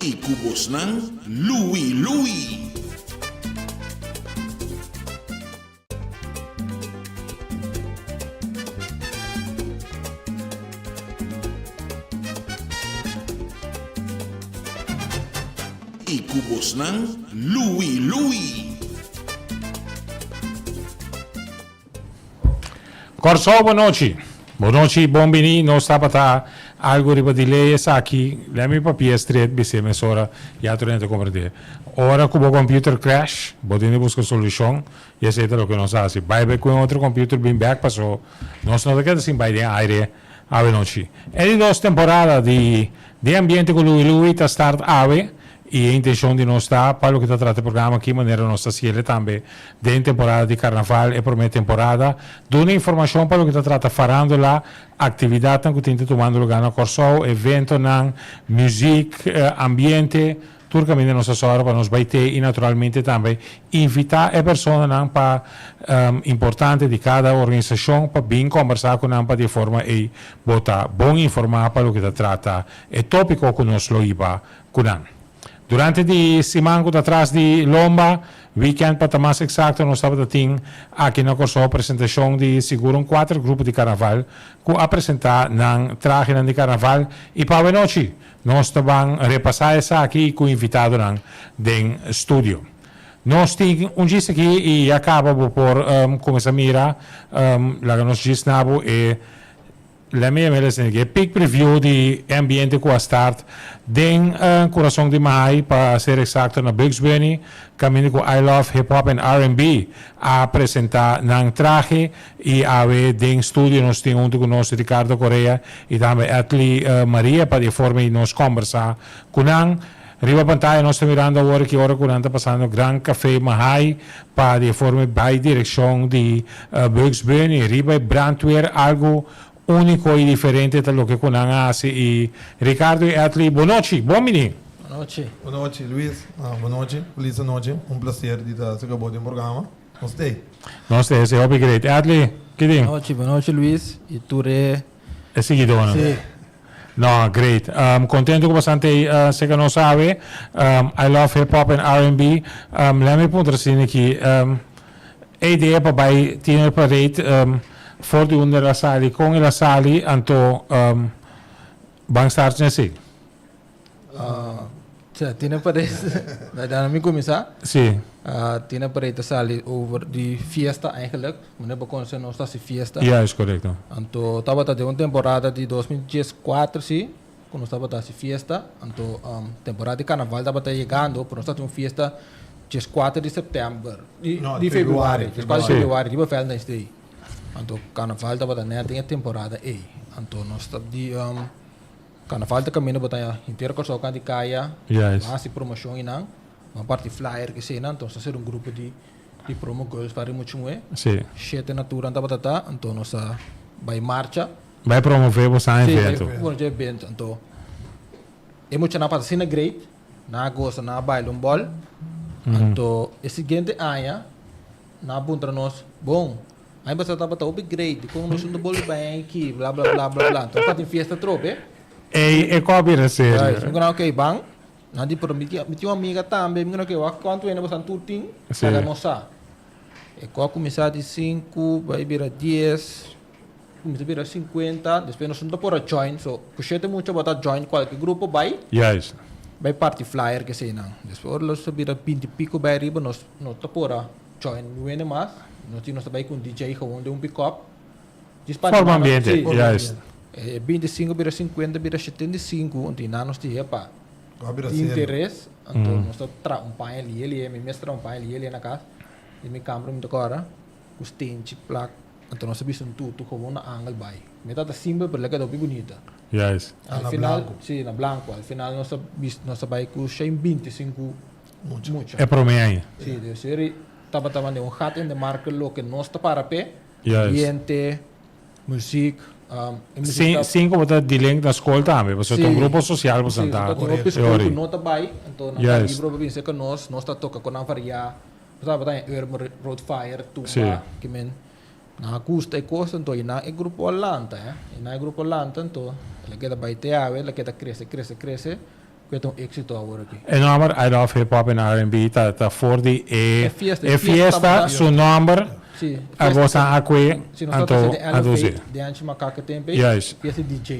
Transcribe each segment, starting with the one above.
I ku bosnan Louie Louie. I ku bosnan Louie Louie. Kòrsou bonochi. Bonochi bon bini nos tabata algo riba delay esaki lè mi papia stret bis'é mesora ya tur hende ta komprendé ora ku bo computer crash bo tin di buska solushon i esei ta loke nos a hasi bai bai ku un otro computer bin bek paso nos no ta keda sin bai den aire awe nochi e di dos temporada di Den ambiente ku Louie Louie ta start awe i e intenshon di nos ta pa loke ta trata e programa aki manera nos ta hasiel tambe den temporada di karnaval e promé temporada duna informashon pa loke ta trata farándula aktividatnan ku tin ta tumando lugá na Kòrsou eventonan muzik ambiente Tur kaminda nos ta sòru pa nos bai te i naturalmente tambe invitá e personanan pa importante di kada organisashon pa bin kòmbersá ku nan pa di e forma ei bo ta bon informá pa loke ta trata e tópiko ku nos lo hiba ku nan. Durante di siman ku ta tras di lomba, wikènt pa ta mas eksakto, nos tabata tin aki na Kòrsou presentashon di sigur un kuater grupo di karnaval ku a presentá nan trahenan di karnaval i pa awenochi Nos ta ban repasá esaki ku invitadonan den studio. Nos tin un djis aki i ya kaba bo por kuminsá mira, laga nos djis na bo e, let me yam'é esei aki, e peek preview di e ambiente ku a start den kurason di Mahaai, pa ser eksakto na Bugs Bunny, kaminda ku I Love Hip Hop and R&B a presentá nan trahe. I awe den studio nos tin huntu ku nos Ricardo Correa i tambe Etly Maria pa di e forma ei nos kombersá ku nan. Riba pantaya nos ta mirando awor ki ora ku nan ta pasando Gran Café Mahaai pa di e forma ei bai direkshon di Bugs Bunny. Riba e brandweer algu úniko i diferente ta loke ku nan a hasi i Ricardo i Etly bonochi, bon bini! Bonochi. Bonochi Luis, bonochi, felis anochi, un placer di ta cerca bo den programa. Nos t'ei. Nos t'ei, esei hopi great. Adley, ki tin? Bonochi, bonochi Luis y tur e. E siguidónan. Sí. No, great. Contento cu bosan t'ei cerca nos awe. I love hip hop and R&B. Lèt mi puntra asina aki, e idea pa bai Tiener Parade for di unda el a sali, con el a sali, anto ban start n'esei. Sa, Tina Paredes, da mi kuminsá. Sí. Tina Paredes ta sali over di fiesta eigenlijk. Meneer bo konosé nos ta hasi fiesta. Ja, is korekto. Anto tabata den un temporada di 2014 sí, ku nos tabata hasi fiesta. Anto temporada di karnaval tabata yegando, pero nos ta hasi un fiesta dieskuater di sèptèmber, di No, di februari, februari, dieskuater di Sí. februari riba Valentine's Day. Anto karnaval tabata nèt den e temporada ei. Anto nos ta di Carnaval ta caminda bo ta haña henter Kòrsou kan di kaya, Juist. bo hasi promoshon i nan, bo parti flyer ke nan, entonces ta ser un grupo di di promo girls varios mucha muhé, Sí. shete na tur nan tabata ta, anto nos a bai marcha. Bai promové bo san Sí, bai evento. promové evento, anto e muchanan a pasa asina great, nan a gosa, nan a baila un bòl, anto e siguiente aña nan a puntra nos, bon, Aña pasá tabata hopi great, dikon nos no ta bolbe bai aki, bla bla bla bla bla. Enton tabatin fiesta atrobe. Ey, e kò bira serio. Juist, mi ku nan ok, ban. Nan di, pero mi tin mi tin un amiga tambe, mi ku nan ok, wak kuantu hende boso tur tin, Sí. laga nos sa. E kò a kuminsá di sinku, bai bira dies, kuminsá bira sinkuenta, despues nos no ta por a join, so ku shete mucha bo ta join kualke grupo bai. Juist. Bai parti flyer keseinan. Despues ora los a bira binti piko bai ariba nos no ta por a. Join mi wende mas, nos di nos ta bai ku un DJ gewoon den un pick-up. Djis pa Forma animá nos, ambiente, sí. juist. E 25 bira 50 bira 75, anto i nan nos di hepa, Ku a bira tin serio. interes, anto nos ta traha un paña lihe lihe, mi mes traha un paña lihe lihe na kas, den mi kamber mi ta kòrda, ku stenchi, plak, anto nos a bisti un tutu gewoon na angel bai. Mi tabata simpel pero el a keda hopi bunita. Juist. Ah, Al na final, blanco. sí, na blanco. Al final nos a bis, nos a bai ku 125 Mucha. Mucha. E promé aña. Sí, dus eri tabata manda un gat in de marke loke nos ta para p'e. Juist. Ambiente, muziek, e muziek Sin, ta. sin ku bo ta dilink na skol tambe, pasobra ta un Sí. grupo sosial bo Sí, ta. ta tin hopi E skol ori. ku no ta bai, anto nan ta Juist. libro pa bin serka nos, nos ta toka ku nan variá. Bo tabata den Urban Road Fire, Tumba, Sí. ki men nan a gusta e kos, anto i nan e grupo a lanta, eh. I nan e grupo a lanta, anto el a keda bai te awe, el a keda krese, krese, krese. Ku e ta un éksito awor aki. E nòmber I Love Hip Hop and R&B ta ta for di e E fiesta, e e fiesta fiesta tabata su nòmber Sí, e a fiesta bosan a kue Si nos tabata anto hasi den a dusi. Elevate, den Anchi Makaka tempe, Juist. fiesta di DJ.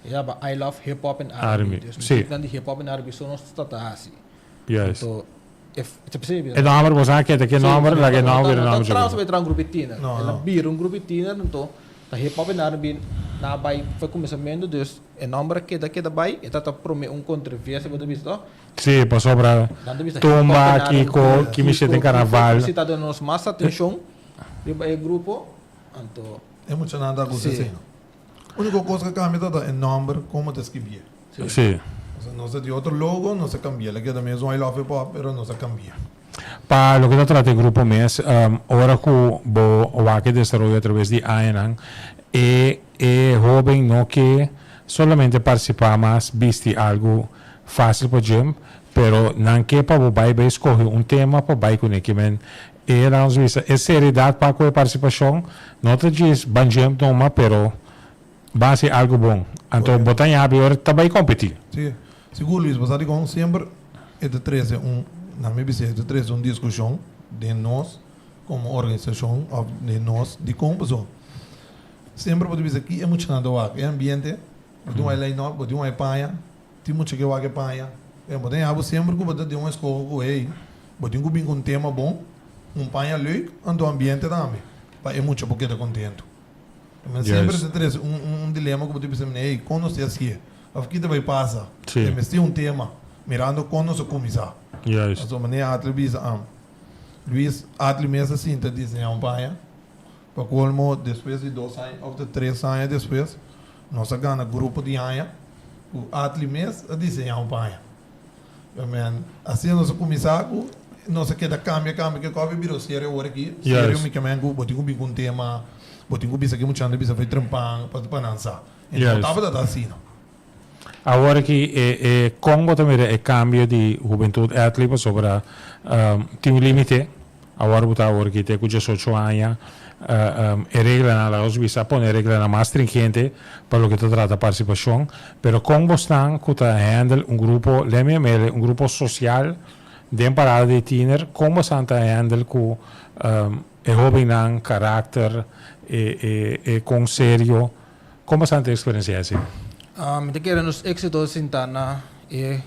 E yaba I Love Hip Hop and R&B. R&B, Dus sí. muzieknan di hip hop en R&B so nos tabata hasi. Juist. Anto e e p'esei E nòmber bosan a keda ke nòmber laga e nòmber bira nòmber No ta dje. bai traha un grupo di tiener. No, El a no. bira un grupo di tiener anto ta hip hop en R&B nan a bai for kuminsamentu dus E nomber a keda keda bai, e ta ta prome un controversia bo ta bisa toh? Sí, pasobra Nan ta bisa tumba, hip hop en kiko, R&B, ki mester den kiko, kiko, carnaval. si ta duna nos mas atencion riba e grupo, anto. E muchanan ta gusta Sí. esei. Unico cos cu a cambia ta ta e nomber como ta escribie. Sí. Osea nos a di otro logo, nos a cambia. El a keda mes un I Love Hip Hop, pero nos a cambia. Pa loke ta trata e grupo mes, ora cu bo wak e desaroyo atraves di añanan, e e hoben no ke solamente participa mas bisti algo facil pa jump, pero nan ke pa bo bay bay scoge un tema pa bay cune. Ki men e laga nos bisa e seriedad pa cu e participacion no ta djis ban jump numa, pero ban haci algo bon. Anto bo ta yabi ora ta bay competi. Sí, sigur Luis, bo sa dikon semper e ta trese un, na mi bisé, e ta trese un diskushon den nos komo organisashon òf den nos dikon pasobra semper bo ta bisa ki e muchanan ta wak e ambiente, bo tin un line up, bo tin un paña, tin mucha ke wak e paña, bo ta yabi semper ku bo ta den un eskoho ku hey bo tin ku bin ku un tema bon, un paña leuk anto ambiente tambe pa e mucha por keda kontentu. Men semper ta trese un un dilema ku bo tin bisa mene, hey, kon nos ta hasié? Of ki ta bai pasa? Sí. E mester un tema, mirando kon nos a kuminsá. Juist. Pasobra manera Atli bisa, am, Luis, Atli mes a sinta diseñá un paña, pa kolmo despues di dos aña of ta tres aña despues, nos a gana grupo di aña ku Atli mes a diseñá un paña. Men, asina nos a kuminsá ku nos a keda kambia, kambia, ke kòfi bira serio awor aki. Serio mi ke men ku bo tin ku bin ku un tema, bo tin ku bisa ke muchanan ta bisa fei trempan pa pa nan sa. E no tabata ta asina. Awor aki e e kon bo ta mira e kambio di hubentut Atli pasobra tin un limite. Awor bo ta awor aki te ku diesocho aña e reglanan laga nos bisa a pone reglanan mas stringente pa loke ta trata partisipashon pero kon bosnan ku ta handle un grupo lemi a mele un grupo sosial den parada di tiner kon bosan ta handle ku e hobennan karakter e e e kon serio kon bosan ta eksperensia esei? Mi ta kere nos éksito ta sinta na e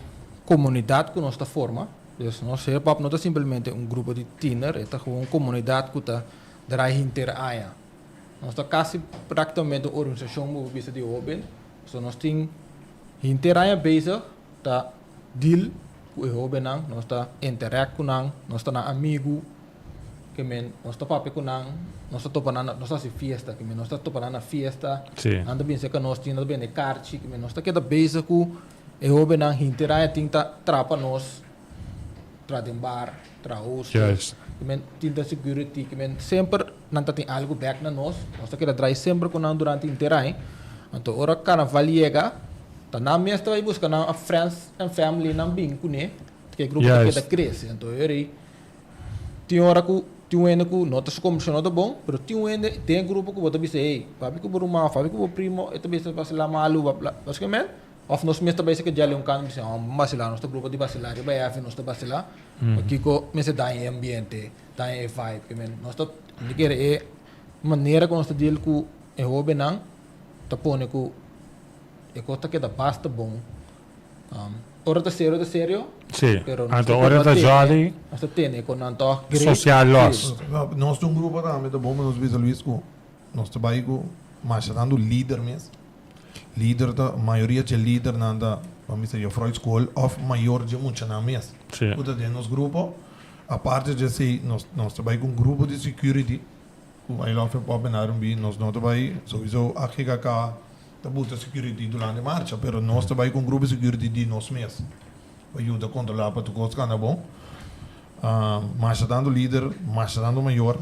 komunidat ku nos ta forma. Dus nos hip hop no ta simplemente un grupo di tiener, e ta gewoon un comunidad cu ta draai henter aña. Nos ta casi practicamente un organisacion bo por bisa di hoben, so nos tin henter aña bezig ta deal cu e hobennan, nos ta interact cu nan, nos ta nan amigu, ke men nos ta papia cu nan, nos ta topa nan, nos ta haci fiesta, ke men nos ta topa nan na fiesta, nan ta bin cerca nos, tin nan ta bende karchi, ke men nos ta keda bezig cu E hobennan hinter aña tin ta traha pa nos, traha den bar, traha hostel, ki men tin ta security, ki men semper nan ta tin algo bek na nos, nos ta keda drai semper ku nan durante hinter aña. Anto ora karnaval yega, ta nan mes ta bai buska nan friends and family nan bin kuné, ke grupo ta keda krese. Anto e ora ei tin ora ku tin un hende ku no ta su kombershon no ta bon, pero tin un hende den e grupo ku bo ta bisa, hey, papia ku bo ruman òf papia ku bo primo e ta bisa basila malu, basicamen. Of nos mes ta bay seke djali un kant bisa hom basila nos ta grupo di basila riba e afi nos ta basila pakiko mester daña e ambiente daña e vibe ke men nos ta mi kere e manera ku nos ta deal ku e hobennan ta pone ku e kos ta keda basta bon ora ta serio ta serio Sí, pero nos anto ta ora ta tene jolly nos ta tene ku nan tòg great social los. Nos ta un grupo tambe ta bon pa nos bisa Luis ku nos ta bay ku masha tantu lider mes. Lider ta, mayoria dje lidernan ta, ban bisa juffrouw skol of mayor dje muchanan mes ku ta den nos grupo. Aparte dje esei nos nos ta bai ku un grupo di security ku I Love Hip Hop en R&B. Nos no ta bai souiso AGKK ta buta security durante marcha, pero nos ta bai ku un grupo di security di nos mes pa yuda kontrola pa tur kos kanda bon. Masha tantu lider, masha tantu mayor.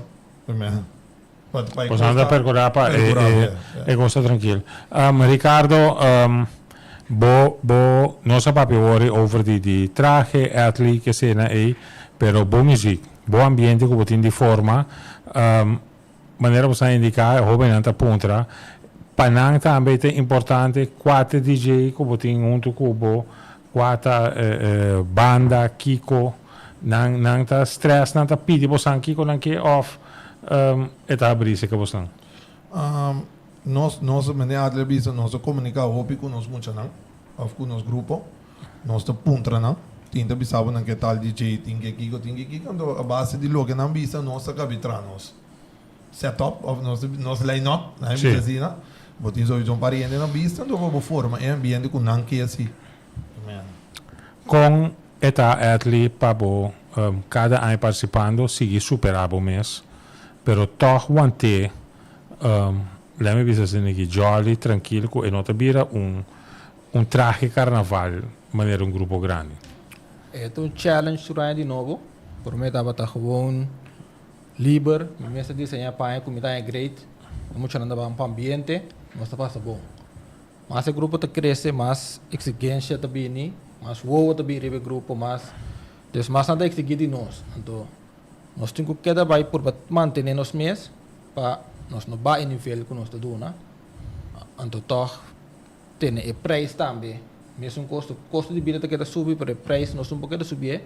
Pues nan ta percura pa e cos ta trankil. Ricardo, bo bo nos a papia wori over di di trahe, atli, kesena ey, pero bo muziek, bo ambiente cu bo tin di forma, manera bo sa indica e hobennan ta puntra, pa nan tambe ta importante cua ta DJ cu bo tin hunto cu bo. Kua ta banda, kiko nan nan ta stress, nan ta pidi bosan kiko nan ke of e ta habri seka bosan? Nos nos mende Adler bisa nos ta komunika hopi ku nos muchanan of ku nos grupo. Nos ta puntra nan, tin ta bisa bo nan ke tal DJ tin ke kiko tin ke kiko, anto a base di loke nan bisa nos ta kabitra nos set up of nos nos line up, nan a bisa asina. Bo tin sowieso un par di hende na bista, anto bo forma e ambiente ku nan ke si. Kon e ta Atly pa bo kada aña partisipando sigui supera bo mes, pero tòg want'é, lèt mi bisa asina aki, jòli, trankil ku e no ta bira un un trahe karnaval manera un grupo grandi? E ta un challenge tur aña di nobo. Promé tabata gewoon liber, mi mes ta diseñá paña ku mi ta haña great, e muchanan ta ban pa ambiente, nos ta pasa bon. Mas e grupo ta krese, mas eksigensia ta bini, mas wowo ta bini riba e grupo, mas, dus mas nan ta eksigí di nos. Anto nos tin ku keda bai purba mantené nos mes pa nos no baha e nivel ku nos ta duna, anto tòg tene e prijs tambe mesun kosto. Kosto di bida ta keda subi pero e prijs nos un por keda subié,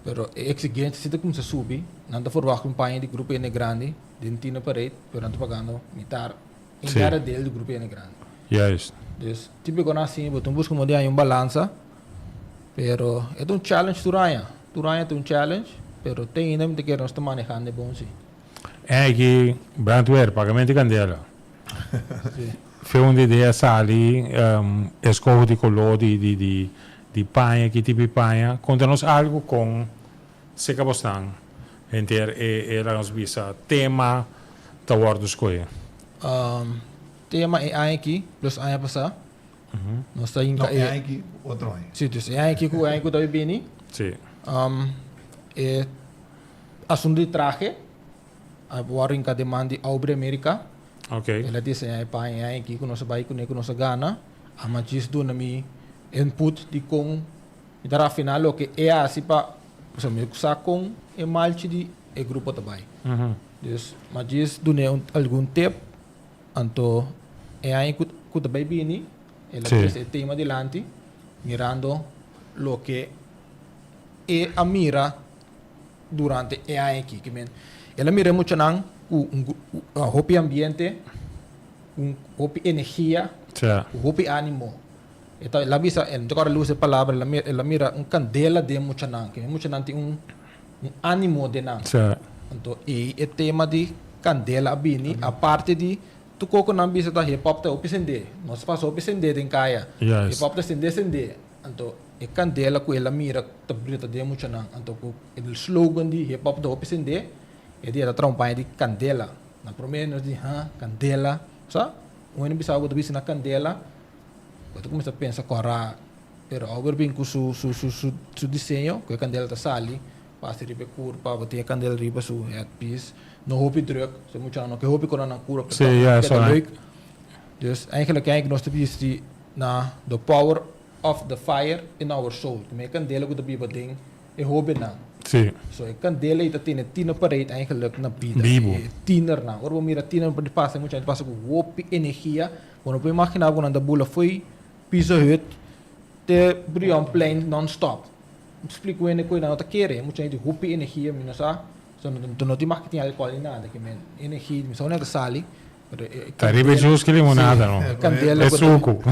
pero e eksigensia si ta kuminsá subi. Nan ta forwagt un paña di grupo hende grandi den Tina Parade pero nan ta pagando mitar. Un derde deel di grupo hende grandi. Juist. Dus típico nan asina bo tin busca modo di haña un balansa pero e ta un challenge tur aña. Tur aña ta un challenge pero te ainda mi ta kere nos ta manehando e bon si. En aki brandweer, pagamento di candela. Si. Fe un idea sali escoho di color di di di di paña ki tipo di paña. Conta nos algo con Seca bosnan henter e e laga nos bisa tema ta wordo scohe. Tema e aña aki plus aña pasá nos ta hinka No, e aña aki otro aña. Si, dus e aña aki ku e aña ku ta bini. Si. E asuntu di trahe a wòrdu hinka den man di Aubrey America. Ok. El a diseñá e paña e aña aki ku nos a bai kuné ku nos a gana. Ama djis duna mi input di kon Mi ta rafiná loke e hasi pa, pasobra mi sa kon e malchi di e grupo ta bai. Dus mi a djis dun'é un algun tip, anto e aña ku ku ta bai bini el a trese e tema dilanti mirando loke e a mira durante e aña aki. Ke men el a mira e muchanan ku un hopi ambiente, un hopi energia, ku hopi animo. E ta, el a bisa, el no ta kòrda el usa e palabra, el a mira, el a mira un kandela den muchanan, ke e muchanan tin un, un ánimo den nan. Anto ei e tema di kandela a bini, aparte di tur kos ku nan bisa ta hip hop ta hopi sendé, nos a pasa hopi sendé den kaya, hip hop ta sendé sendé, anto e kandela ku el a mira ta brita den muchanan, anto ku e slogan di hip hop ta hopi sendé, e dia ta traha un paña di kandela. Na promé nos di, ha, kandela, sa? Un hende bisa bo ta bisa na kandela. Bo ta kuminsá pensa kòrá, pero Auber bin ku su su su su su diseño ku e kandela ta sali pasa riba e kurpa, bo tin e kandela riba su headpiece, no hopi drùk, so muchanan no ke hopi kòrá nan kurpa pero Sí, ya, keda so leuk. Dus eigenlijk eigenlijk nos ta bisti na the power of the fire in our soul, ku e kandela ku ta biba den e hóbennan. Sí. So e kandela ei ta tene tiener parade eigenlijk na bida. Bibu. E tienernan. Ora bo mira tiener por di pasa, mucha hende pasa ku hopi energia. Bo no por imaginá ku nan ta bula fo'i Pizza Hut te Brionplein non-stop. Mi splika hende ku nan no ta kere. Mucha hende hopi energia, mi no sa. So no no tin mag tin alcohol ni nada. Ke men energia, mi sa unda ta sali. Pero e Ta riba e juice ki limonada no. E kandela E ku ta suku.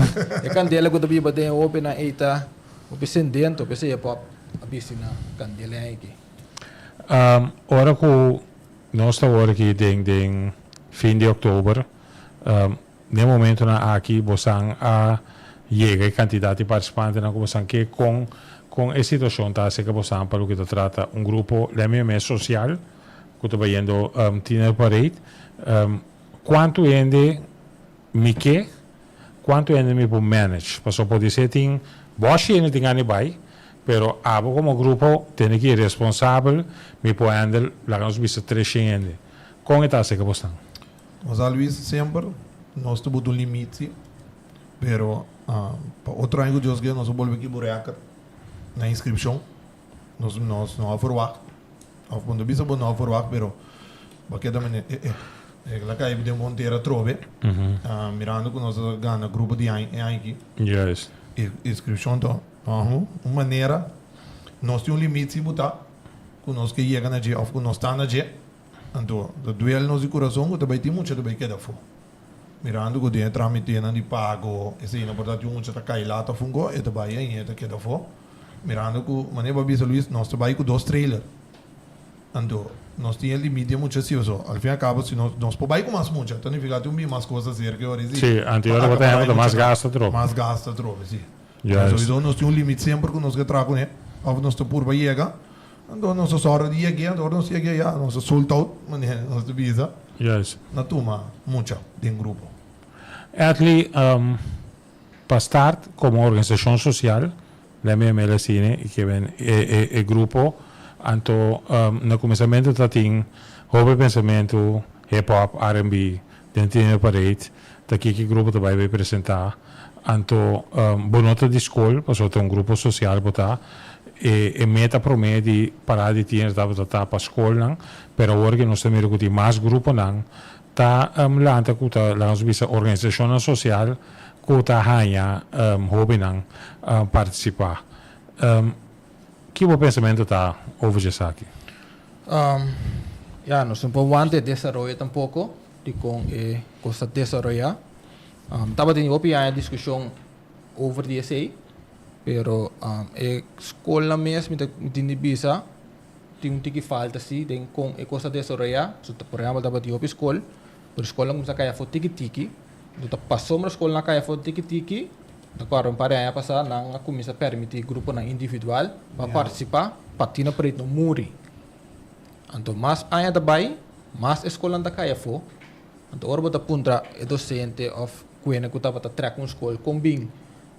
e kandela ku ta biba den e hopinan ei ta hopi sendento. P'esei e pòp a bisti na kandela ei aki. Ora ku nos ta wor aki den den fin di òktober, Den momentonan aki bosan a yega e kantidat di partisipantenan ku bosan ke kon kon e situashon ta aserka bosan pa loke ta trata un grupo lèmeme sosial ku ta bayendo Tiener Parade. Kuantu hende mi ke, kuantu hende mi por manage? Pasobra podisé tin bòshi hende tin gana di bai pero abo komo grupo tene ki responsabel mi por handle laga nos bisa treshen hende. Kon e ta aserka bosan? Nos a Luis semper nos ta buta un limit si, pero pa otro aña ku Dios ke nos a bolbe kiba un record na inscripcion. Nos nos no a verwacht of bo no ta bisa bo no a verwacht pero bo a keda mene eh eh e la kai den bon tera atrobe mirando ku nos a gana grupo di aña e aña aki. Juist. E inscripcion ta. Un manera, nos tin un limit si bo ta ku nos ke yega na dje òf ku nos ta na dje, anto ta duel nos di kurason ku ta bai tin mucha ta bai keda afó. Mirando ku den e tramitenan di pago esei no por ta tin un mucha ta kai lat òf un ko, e ta bai i e ta keda afó. Mirando ku manera bo a bisa Luis, nos ta bai ku dos trailer. Anto, nos tin e limit di e mucha si pasobra al fin y al cabo si nos nos por bai ku mas mucha, ta nifiká tin un bin mas kos aserka e ora ei si. Sí, anto e ora bo ta heba ta mas gasto atrobe. Mas gasto atrobe, si. Sowieso nos tin un limit semper ku nos ke traha kuné, òf nos ta purba yega, anto nos ta sòru di yeg'é, anto ora nos yeg'é ya nos ta sold out, manera nos ta bisa, na tuma mucha den grupo. Edley, pa start komo organisashon sosial, Lei mi mele asina i ke ben e grupo anto na kuminsamentu ta tin hopi pensamentu hip hop, RnB den Tiener Parade ta kiko e grupo ta bai bai presenta anto bo no ta di skol pasobra ta un grupo sosial bo ta e e meta prome di parada di tiener tabata ta pa skolnan pero awor ke nos ta mira ku tin mas gruponan ta lanta ku ta laga nos bisa organisashonnan sosial ku ta haña hóbennan partisipá. Ki bo pensamentu ta over dje esaki? Ya, nos no por wanta e desaroyo tampoko di kon e kos ta desaroyá. Tabatin hopi aña diskushon over di esei, pero e skolnan mes mi ta tin di bisa tin un tiki falta si den kon e kos ta desaroyá. Por ehèmpel tabatin hopi skol, pero skolnan kuminsá kai afó tiki tiki. No ta pasobra skolnan a kai afó tiki tiki, ta kòrda un par di aña pasá nan a kuminsá permití gruponan individual pa partisipá pa Tina Parade no muri. Anto mas aña ta bai, mas e skolnan ta kai afó. Anto ora bo ta puntra e dosente òf kuene ku tabata trèk un skol kon bin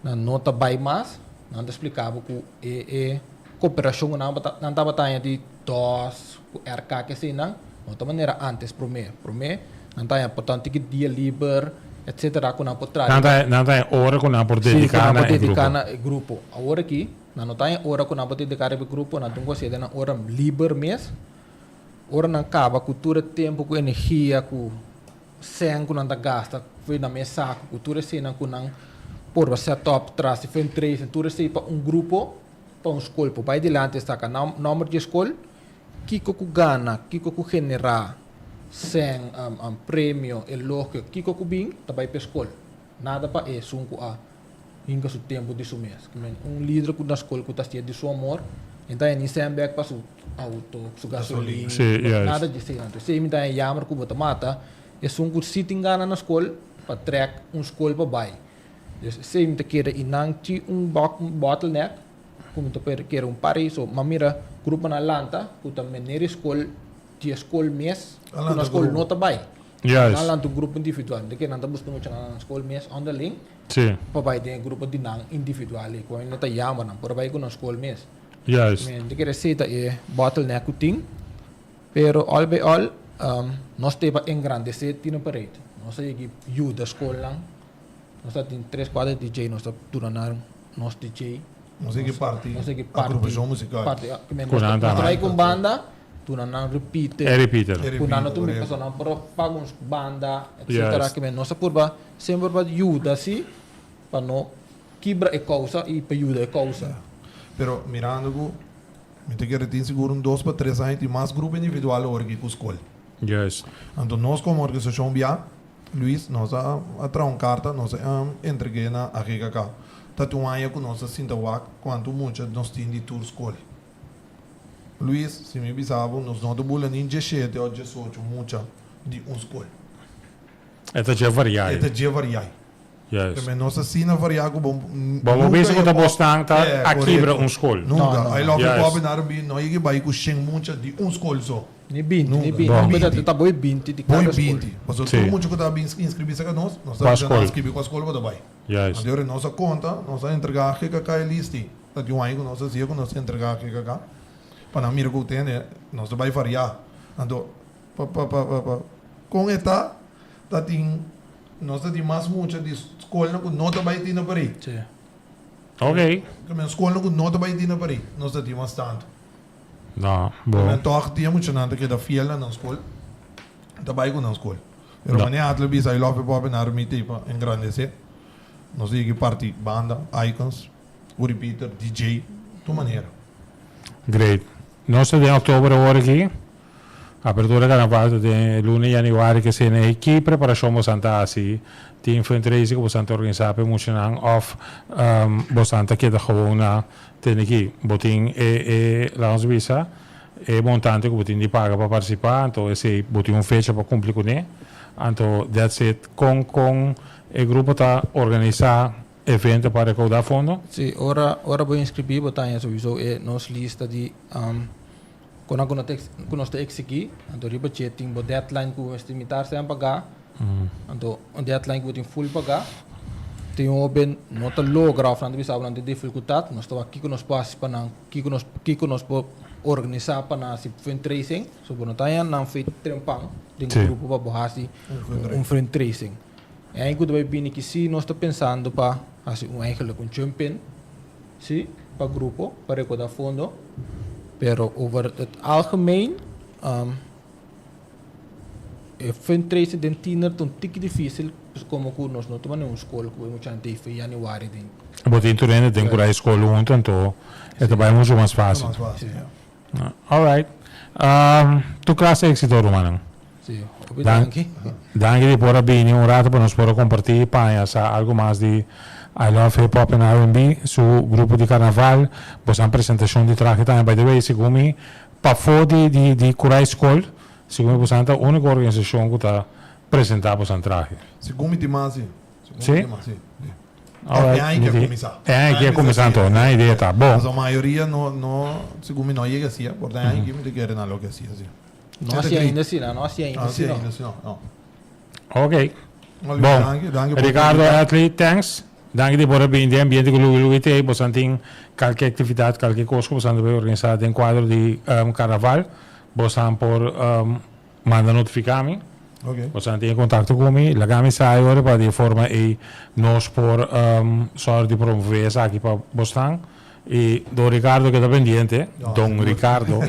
nan no ta bai mas, nan ta splika bo ku e e koperashon ku nan nan tabata haña di dos ku RK ke eseinan no ta manera ántes promé. Promé nan ta haña por tantu ki dia liber etcetera ku nan por traha Nan ta nan ta haña ora ku nan por Sí, ku dediká nan na por e dediká grupo. na e grupo. Awor aki nan no ta haña ora ku nan por dediká riba e grupo, nan tin ku hasié den nan ora liber mes. Ora nan kaba ku tur e tempu ku energia ku sèn ku nan ta gasta for nan mes saku ku tur eseinan ku nan por a set up tras di fundraising tur esei pa un grupo pa un skol por bai dilanti saka nòmber di e skol kiko ku gana kiko ku generá sèn premio elogio kiko ku bin ta bai pa e skol nada pa esun ku a Hinka su tempu di su mes. Ki men un lider ku na skol ku ta hasié di su amor, e ta haña ni sèn bèk pa su outo, su gasolin, Sí, juist. nada di esei. Anto esei mi ta haña jammer ku bo ta mata esun ku sí tin gana na skol pa trèk un skol pa bai. Dus esei mi ta kere i nan tin un bottleneck ku mi ta kere un par so m'a mira gruponan lanta ku ta mener e skol di e skol mes ku na skol no ta bai. Juist. Nan lanta un grupo individual. Mi ta kere nan ta buska muchanan na skol mes onderling. Sí. Pa bai den e grupo di nan individual ei, ku no ta yama nan, por bai ku nan skol mes. Juist. Mi ta kere esei ta e bottleneck ku tin, pero all by all nos ta e pa engrandesé Tino Parade. Nos ta yegi yuda skolnan, nos ta tin tres kuater DJ, nos ta duna nan nos DJ. Nos yegi parti Nos yegi parti agrupashon musikal. Parti, Ku nos nan ta ta. bai ku un banda, Duna nan repeater. E repeater. E Ku nan no repeater, ta correcto. pasobra nan por a paga un banda, etcetera. Juist. Ke men nos a purba semper pa yuda si, pa no kibra e kousa i pa yuda e kousa. Ya. Pero mirando ku mi ta kere tin sigur un dos pa tres aña tin mas grupo individual awor aki ku skol. Juist. Anto nos komo organisashon bia, Luis, nos a a traha un karta, nos a entreg'é na AGKK. Ta tin un aña ku nos a sinta wak kuantu mucha nos tin di tur skol. Luis, si mi bisa bo, nos no ta bula ni djeshete o djesocho mucha di un skol. E ta dje variai. E ta dje variai. Juist. Pero nos asina variá ku bo. Bo bo bisa ku ta bosnan ta a kibra un skol. Nunka. No, no. I love Juist. hip hop en R&B no yega bai ku shen mucha di un skol so. Ni binti, ni Nunka. binti. Bon. Bo ta boi binti di kada Boi skol. binti. Pasobra Sí. tur mucha ku ta bin inskribí saka nos, nos ta Kua bisa nan skol. inskribí kua skol bo ta bai. Juist. Anto ora nos a konta, nos a entregá GKK e listi. Ta tin un aña ku nos a hasié ku nos a entregá GKK pa nan mira ku tende nos ta bai variá. Anto pa pa pa pa pa kon e ta ta tin nos ta tin mas mucha di skolnan ku no ta bai tin na Paris. Sí. Ok. Ke men skolnan ku no ta bai tin na Paris nos ta tin mas tantu. No, bo. Men tòg tin e muchanan ta keda fiel na nan skol, ta bai ku nan skol. Pero No. manera Adler bisa I love hip hop en R&B ta pa engrandesé. Nos a yega parti banda, icons. Uri Peter, DJ, tur manera. Great. Nos ta den oktober awor aki. Apertura karnaval ta den e luna di yanüari ke sena ei. Ki preparashon bosan ta hasi? Tin fundraising ku bosan ta organisá pa e muchanan òf bosan ta keda gewoon na tene ki bo tin e e laga nos bisa e montante ku bo tin di paga pa partisipá anto esei bo tin un fecha pa kumpli kuné anto that's it. Kon kon e grupo ta organisá evento pa rekoudá fondo? Sí, ora ora bo inskribí bo ta haña souiso e nos lista di Kon ku no ta ku nos ta eksigí, anto riba dje tin bo deadline ku bo mester mitar sean pagá, anto un deadline ku bo tin full pagá. Tin un hoben no ta logra òf nan ta bisa bo nan tin difikultat, nos ta wak kiko nos por hasi pa nan, kiko nos kiko nos por organisá pa nan hasi fundraising. So bo no ta haña nan fe trempan den grupo pa bo hasi un fundraising. E aña ku ta bai bini ki si nos ta pensando pa hasi un eigenlijk un jump in. Sí, pa grupo, pa rekoda fondo, pero over het algemeen e fundraising den tiener ta un tiki dificil como cu nos no tuma ningun school cu e muchanan ta fi januari den. Bo tin tur hende den cura e school hunto anto e ta bay mucho mas facil. Mas facil, ja. Alright. Tur clase exito rumannan. Sí, hopi danki. Danki di por a bini un rato pa nos por a comparti pa haña sa algo mas di I Love Hip Hop and R&B, su grupo di carnaval, boso nan presentacion di trahe tambe. By the way, segun mi pafó di di di Curai School, segun mi boso nan ta unico organisacion cu ta presenta boso nan trahe. Segun mi tin mas, sí. Sí? Segun mi tin mas, sí. Sí. Alright, E aña ke a kuminsá. E aña ke a kuminsá anto, nan idea ta bon. Pasobra mayoria no no, segun mi no a yega así, por ta e aña aki mi ta kere nan loke hasi así. No hasi ainda asina, no hasi ainda asina. No hasi ainda asina, no. Ok. Bon, Ricardo Atli, thanks. Danki di por a bini den ambiente ku Louie Louie t'ei. Bosan tin kalke aktividat, kalke kos ku bosan ta bay organisá den kuadro di karnaval, bosan por manda notifiká mi. Bosan tin e kontakto ku mi. Laga mi sa e ora pa di e forma ei nos por sòru di promové esaki pa bosnan. Y don Ricardo keda pendiente, don Ricardo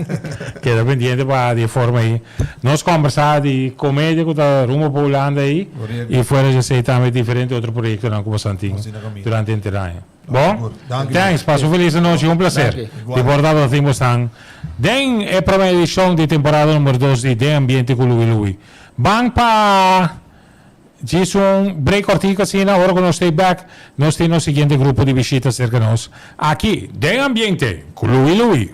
keda pendiente pa di e forma ei nos combersa di comedia cu ta rumbo pa Hulanda ei y fuera di esei tambe diferente otro proyectonan cu boso tin durante henter aña. Bon? Thanks, pasa un feliz anochi, un placer di por tabata tin bosan den e prome edicion di temporada number dos di Den Ambiente cu Louie Louie. Ban pa. Djis un break kortiku asina, ora ku nos stay back, nos tin nos siguiente grupo di bishita serka nos aki den Ambiente ku Louie Louie.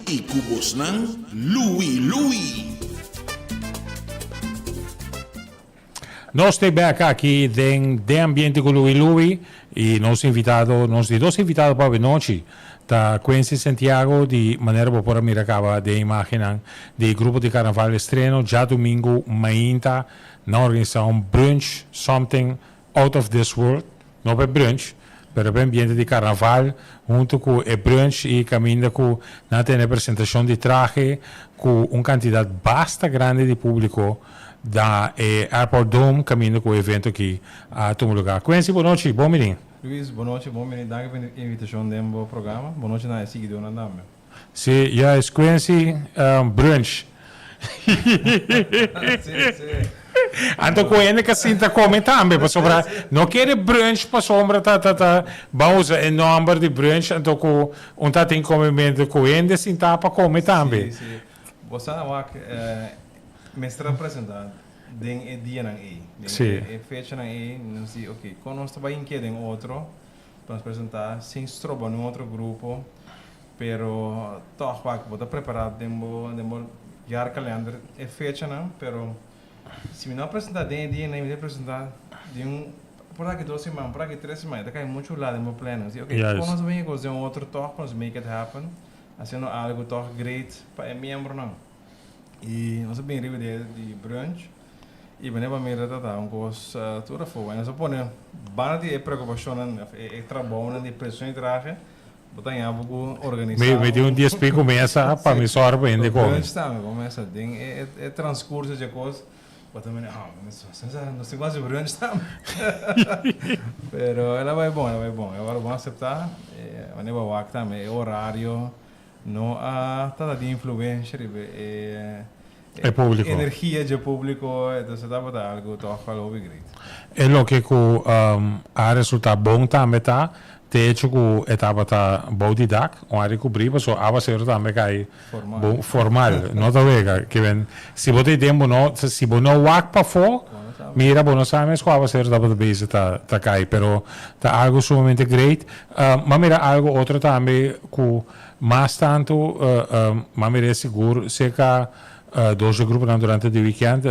I ku bosnan Louie Louie. Nos te bek aki den Den Ambiente ku Louie Louie i nos invitado, nos di dos invitado pa awenochi ta Quincy Santiago di manera bo por a mira kaba den imagennan di grupo di Carnaval Estreno djadumingu mainta nan organisa un brunch something out of this world, no pa e brunch, pero pa e ambiente di carnaval hunto cu e brunch y caminda cu nan a tene presentacion di trahe cu un cantidad basta grandi di publico na e Airport Dome caminda cu e evento aki a tuma lugar. Quincy, bo nochi, bon bini. Luis, bo nochi, bon bini. Danki pa e invitacion den bo programa. Bo nochi na e siguidornan tambe. Si, juist, Quincy, brunch. Si, si. Anto ku hende ka sinta kome tambe, pasobra no kere brunch pasobra ta ta ta ban usa e nòmber di brunch anto ku un ta tin komementu ku hende sinta pa kome tambe. Si, si. Bo sa wak mester a presenta den e dianan ei, den e fechanan ei, nos di ok, kon nos ta bai inkia den otro pa nos presenta sin stroba nun otro grupo. Pero tòg wak bo ta prepará den bo den bo jaarkalender e fechanan, pero si mi no a presentá den e dianan mi ta presentá den un por aki dos siman, por aki tres siman, e ta kai muchu lat den bo planning. Si oke, kon nos a bin e kos den otro tòg pa nos make it happen, hasiendo algu tòg great pa e miembronan. I nos a bin riba di di brunch i manera bo a mira ta ta un kos tur afó. I nos a pone banda di e preokupashonnan òf e trabounan di presentacion di trahe, Bo ta ña bo ku organisá. Mi mi tin un dies pico mesa pa mi sòru pa hende kome. Brunch tambe bo mesa den e e transcurso dje kos bo ta mira oh nos tin ku hasi brunch tambe. Pero el a bai bon el a bai bon e ora bon aseptá wanneer bo a wak tambe e orario no a tata di influensha riba e E públiko. Energia dje públiko, entonces tabata algu tòg al hopi great. E loke ku a resultá bon tambe ta. Techo ku e tabata bou di dak, un área kubrí paso awaseru tambe kai bo formal, no ta wega. Ke men si bo ta e den bo no, si bo no wak pafó, mira bo no sa mes ku awaseru tabata bezig ta ta kai, pero ta algu sumamente great. M'a mira algu otro tambe ku mas tantu m'a mir'é sigur serka dos dje gruponan durante di wikènt,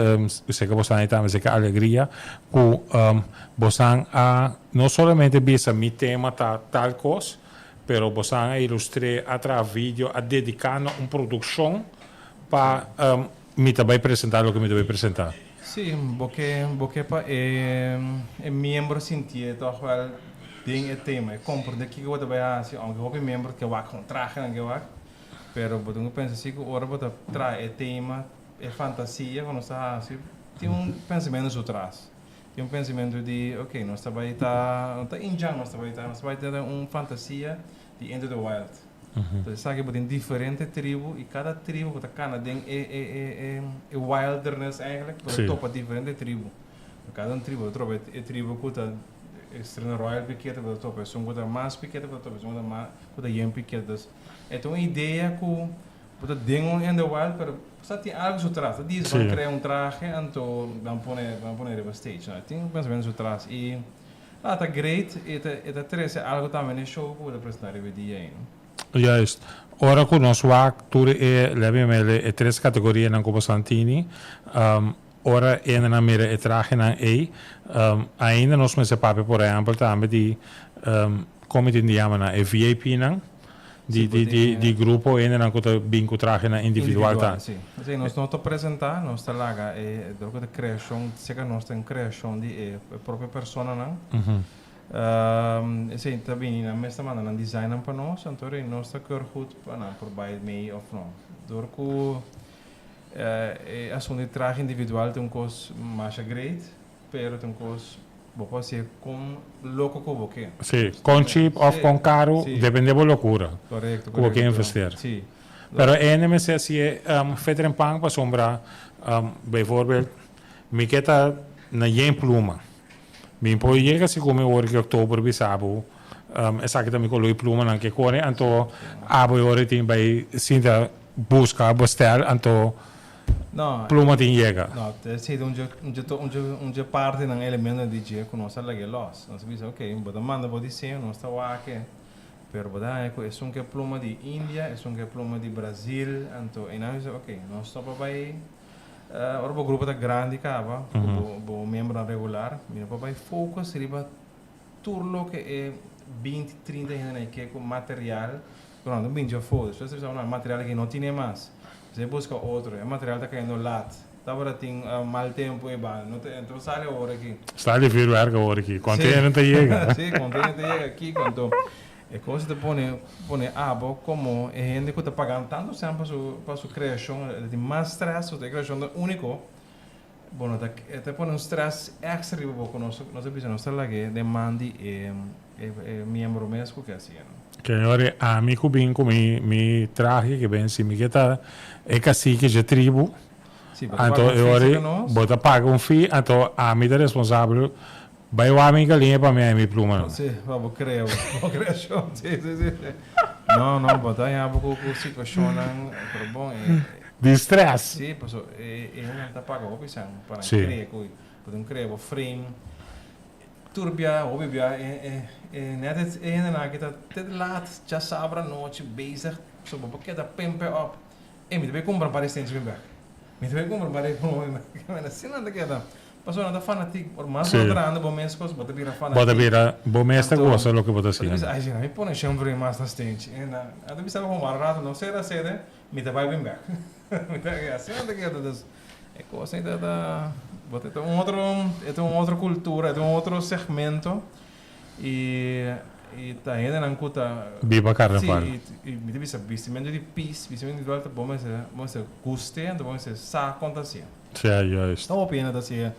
serka bosan ei tambe, serka Alegria, ku bosan a. No solamente bisa mi tema ta tal kos, pero bosan a ilustr'é, a traha video, a dediká na un produkshon pa mi ta bai presentá loke mi ta bai presentá. Sí, bo ke bo ke pa e e miembro sintié tòg wèl den e tema, e komprendé kiko bo ta bai hasi, ounke hopi miembro ke wak kon trahe nan ke wak, pero bo tin ku pensa si ku ora bo ta traha e tema, e fantasia ku nos ta hasi, tin un pensamentu su tras. Tin un pensamentu di, ok, nos ta bai ta, no ta indjan nos ta bai ta, nos ta bai ta den un fantasia di Into the Wild. Entonces esaki bo tin diferente tribu y cada tribu bo ta cana den e e e e e wilderness eigenlijk, bo ta topa diferente tribu. Cada un tribu bo ta tropa e tribu cu ta estrena royal pikete, bo ta topa esun cu ta mas pikete, bo ta topa esun cu ta mas, cu ta yen pikete. Dus e ta un idea cu Bo ta den un in the wild pero sa tin algo su tras. Ta dies ban crea un trahe anto ban pone ban pone riba stage. No, tin un pensamiento su tras y ah ta great y ta e ta trece algo tambe n'e show cu bo ta presenta riba e dia ey no. Juist. Ora cu nos wak tur e lebe mele e tres categorianan cu boso a tini, ora hendenan mira e trahenan ey, ainda nos mester papia por ehempel tambe di con mi tin di yama nan e VIPnan. Di di di di grupo hendenan ku ta bin ku trahenan individual ta. Si. Si, nos no ta presentá, nos ta laga e dor ku ta kreashon, seka nos ta un kreashon di e propio personanan. Esei ta bini nan mes ta manda nan designnan pa nos, anto rei nos ta keur goed pa nan por bai mee òf no. Dor ku e asuntu di trahe individual ta un kos masha great, Pero ta un kos bo por hasié kon loko ku bo ke. Sí, kon cheap òf kon karu, depende bo lokura Korekto, ku bo ke investeer. Sí. Pero e mester hasié feter en pan pasobra, bijvoorbeeld, mi ke ta na yen pluma. Mi por yega si ku mi ora ki oktober bisa bo, esaki ta mi koló di plumanan ke kore, anto abo e ora tin bai sinta buska bo stèl, anto No. Pluma tin yega. No, esei ta un dje, un dje, un dje, un dje partinan, elementonan di dje ku nos a lag'é lòs. Nos a bisa, ok, bo ta manda bo diseño, nos ta wak e, pero bo ta haña ku esun ke pluma di India, esun ke pluma di Brazil, anto einan a bisa, ok, nos no por bai, ora bo grupo ta grandi kaba, ku bo, bo miembronan regular, mi no por bai focus riba tur loke e binti, trinta hendenan ei ke ku material, ku nan ta bin dje afó. Despues ta bisa, no, e material aki no tine mas. Esei buska otro. E material ta kayendo lat. Tabata tin mal tempu e banda. No ta no sali awor aki. Sali vuurwerk awor aki. Container ta yega. Si, container ta yega kiko. Anto e kos ta pone pone abo komo e hende ku ta pagando tantu sèn pa su pa su kreashon e ta tin mas stress pasobra e kreashon ta úniko. Bo no ta e ta pone un stress extra riba bo ku nos nos a bisa nos ta lag'é den man di e e miembro mes ku ke hasié. Señor, ami ku bin ku mi mi trahe ke ben si mi ke ta e kasike dje tribu, Sí, bo ta anto paga un e fee ora serka nos. bo ta paga un fee, anto ami ta responsabel bai wak mi galiña pa mi haña mi plumanan. Sí, pa bo krea bo kreashon, sí, sí, sí. No, no, bo ta haña bo ku ku situashonnan, pero bon e. Di stress. Sí, paso e e hendenan ta paga hopi san pa nan krea ku bo tin krea bo frame. Tur bia, hopi bia, e e e net e hendenan aki ta te laat djasabra anochi bezig, so bo por keda pempe op. Ey, mi ta bay kumpra un par di stenchi mi bek. Mi ta bay kumpra un par di pluma mi bek. Bueno, asina nan ta keda. Pasobra nan ta fanatik. Por mas bo ta trahando bo mes kos, bo ta bira fanatik. Bo ta bira, bo mes ta gosa loke bo ta Anto, bo ta bisa, ay, si nan mi pone shempru i mas na stenchi. E nan ta bisa bo un rato, no sera sede, mi ta bay bin bek. Mi ta, asina nan ta keda. Dus, E kos ei ta ta bo ta un otro e ta un otro kultura e ta un otro segmento i i ta hendenan ku ta Biba karnaval. Si i mi ta bisa bistimentu di pis bistimentu individual ta bo mester bo mester gust'é anto bo mester sa kon ta hasié. Si a juist. Ta hopi hende ta hasié